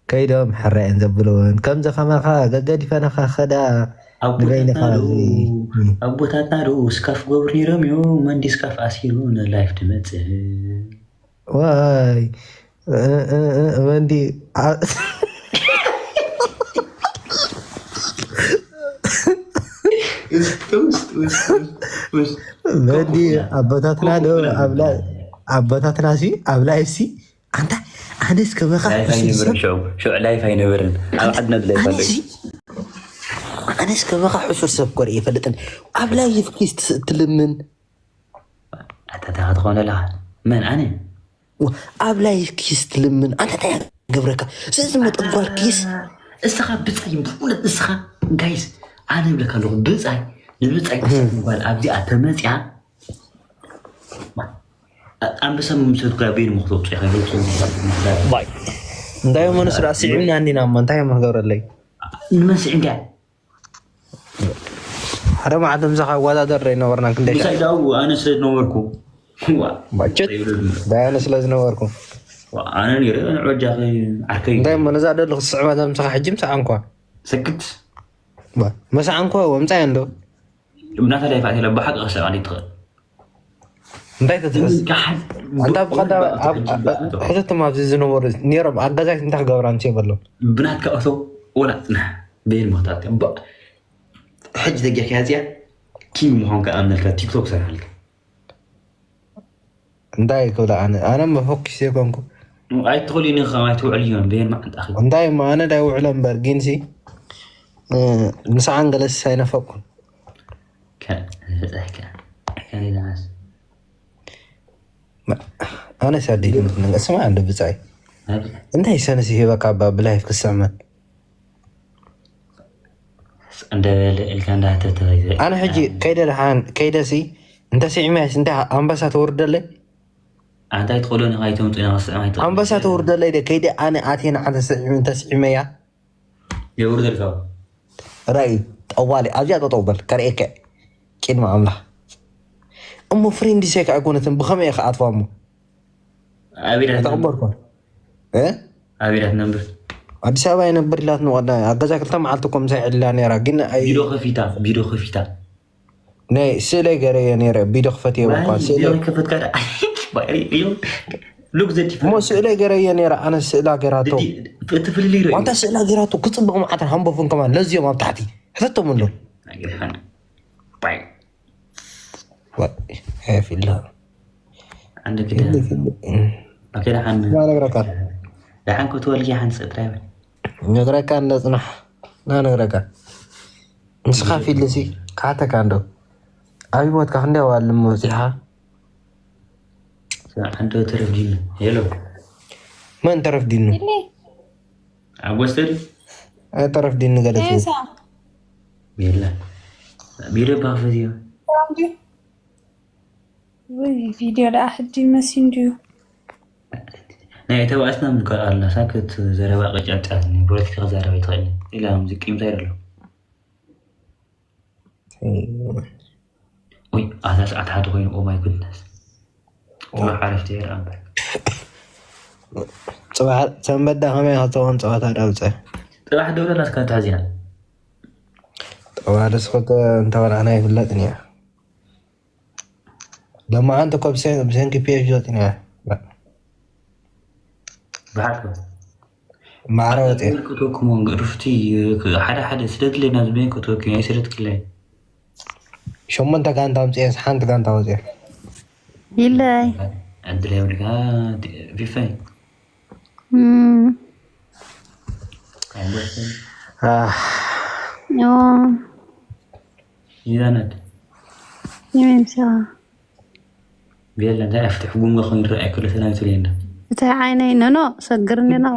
ከይዶም ሕራየን ዘብልውን ከምዚ ከማኻ ገገዲፈናኻ ኸዳ ንበይንኻ ኣቦታትና ዶ ስካፍ ገብሩ ነይሮም እዮም። መንዲ ስካፍ ኣሲሩ ንላይፍ ትመጽእ። ዋይ መንዲ መንዲ ኣቦታትና ዶ ኣቦታትና ሲ ኣብ ላይፍ ሲ ኣንታ ኣነስ ከመኻ ላይፍ ኣይነበርን። ሽዑ ሽዑ ላይፍ ኣይነበርን። ኣብ ዓድና ድላይ ፈለግ ኣነስ ከመኻ ሕሱር ሰብ ኮር ይፈልጥን ኣብ ላይፍ ኪስ ትልምን ኣታታ ክትኾነ ኣለኻ። መን ኣነ? ኣብ ላይፍ ኪስ ትልምን ኣንታ እንታይ ገብረካ ስለዚ መጠን ጓል ኪስ እስኻ ብጻይ ብእውነት እስኻ ጋይስ ኣነ እብለካ ኣለኹ ብጻይ ንብጻይ ክሳብ ጓል ኣብዚኣ ተመጽያ ኣንበሳ ምምሰልኩ በይኑ ምክተውፅኦ ከይፈልጡ ባይ እንታይ እሞ ንሱ ደኣ ስዒምና እንዲና እሞ እንታይ እሞ ክገብረለይ ንመን ስዒምካ ሓደ መዓልቲ ምሳኻ ኣወዳደር ዘይነበርና ክንደይ ምሳይ ዳው ኣነ ስለ ዝነበርኩ ባቸት ዳያነ ስለ ዝነበርኩ ኣነ ነይረ ንዕበጃ ዓርከይ እንታይ እሞ ነዛ ደሉ ክስዕባ እዛ ምሳኻ ሕጂ ምሳዓ እንኳ ሰክት መሳዓ እንኳ ወምፃያ እንዶ ብናታ ላይ ፋእቴ ለባሓቅ ክስዕባ ትኽእል እንታይ ተትሕዝ ኣንታ ብቐዳ ሕተቶም ኣብዚ ዝነበሩ ነይሮም ኣጋዛይት እንታይ ክገብራ ንስ የበሎም ብናትካ እቶ ወላ ፅናሕ በይን ምክታት ሕጂ ተጊርካ ያፅያ ኪንግ ምዃንካ ኣምነልካ ቲክቶክ ሰርሓልካ እንታይ ክብላ ኣነ ኣነ መፈኩስ የኮንኩ ኣይትኽእሉ ኒ ከማይ ትውዕል እዮም በየን መዓንጣኺ እንታይ እሞ ኣነ ዳይ ውዕሎ እምበር ግን ሲ ንስዓን ገለስ ኣይነፈቅኩን ኣነ ሳዲ ስማ እንዶ ብጻይ እንታይ ሰነስ ይህበካ ባ ብላይፍ ክስዕመን እንደበለ ኢልካ እንዳተተኸይዘ ኣነ ሕጂ ከይደ ደሓን ከይደሲ እንተ ስዒመስ እንታይ ኣንበሳ ተወርደለይ ኣንታይ ትኸእሎ ንኻይተምጡ ኢና ክስዕም ኣይትኽእል ኣንበሳ ተወርደለይ ደ ከይደ ኣነ ኣቴ ንዓተ ስዒም እንተ ስዒመያ የውርደልካ ራእዩ ጠዋሊ ኣብዚኣ ጠጠው በል ከርእየከ ቅድሚ ኣምላኽ እሞ ፍሬንድ ሴክ ኣይኮነትን ብኸመይ ኢኻ ኣጥፋ እሞ ኣቤላት ተቐበልኳ እ ኣቤላት ነንብር ኣዲስ ኣበባ ይነብር ኢላት ንቐዳሚ ኣብ ገዛ ክልተ መዓልቲ እኮ ምሳይ ዕላ ነይራ ግን ኣይ ቢዶ ከፊታ ቢዶ ከፊታ ናይ ስእለይ ገረየ ነይረ ቢዶ ክፈት የበኳ ስእለይ ከፈትካ ሉክ ዘዲ እሞ ስእለይ ገረየ ነይረ ኣነ ስእላ ገራቶ እቲ ፍልልይ ርእ ዋንታ ስእላ ገራቶ ክፅብቕ መዓተን ሃምቦፍን ከማን ለዝዮም ኣብ ታሕቲ ሕተቶም ኣሎ ባይ ፊላ ዓንደ ክዳ ኣከዳ ሓን ነግረካ ደሓን ክትወልጊ ሓንቲ ሰጥራይ በል ነግረካ እንደ ፅናሕ ና ነግረካ ንስኻ ፊልሲ ክሓተካ እንዶ ኣብ ህይወትካ ክንደይ ኣዋልድ መብፂሓ ዓንዶ ተረፍ ዲኑ። ሄሎ። መን ተረፍ ዲኑ? ኣብ ወስተሪ ኣይ ተረፍ ዲኑ ገለ ትብል። ሳ የለ ቢረ ባፈዚዮ ወይ ቪድዮ ደኣ ሕጂ መሲን ድዩ? ናይ ተባእስና ምን ካልኣላ ሳክት ዘረባ ቀጫጫት ፖለቲካ ክዛረብ ይትኽእል ኢላ ሙዚቃ እንታይ ደሎ ወይ ኣዛ ሰዓት ሓደ ኮይኑ ኦ ማይ ጉድነስ ጽባሕ ዓረፍቲ ይርኣ እምበር ጽባሕ ሰንበት ዳ ከመይ ከተውን ጸዋታ ዳውፀ ጽባሕ ደብረ ናትካ እንተሓዚና ጠዋደስ ኮተ እንተበላዕና ይፍለጥን እያ። ለማዓንቲ እኮ ብሰንኪ ፒኤች ወፂና እያ። ብሓቂ ማዕረ ወፂ ክትወክሞ ርፍቲ ሓደ ሓደ ስደትለና ዝበን ክትወኪ ናይ ስደት ክላይ ሸሞንተ ጋንታ ኣምፅኤስ ሓንቲ ጋንታ ወፂያ። ይለይ ዕድል የብልካ ፊፋይ እም፣ ኣይበስን ኦ፣ ይዛነት ይመምስኻ ቤለ እንታይ ኣብቲ ሕጉም ኾን ይረኣይ ከሎ ሰላም ትብለና እንታይ ዓይነይ ነኖ ሰግርኒ ነው።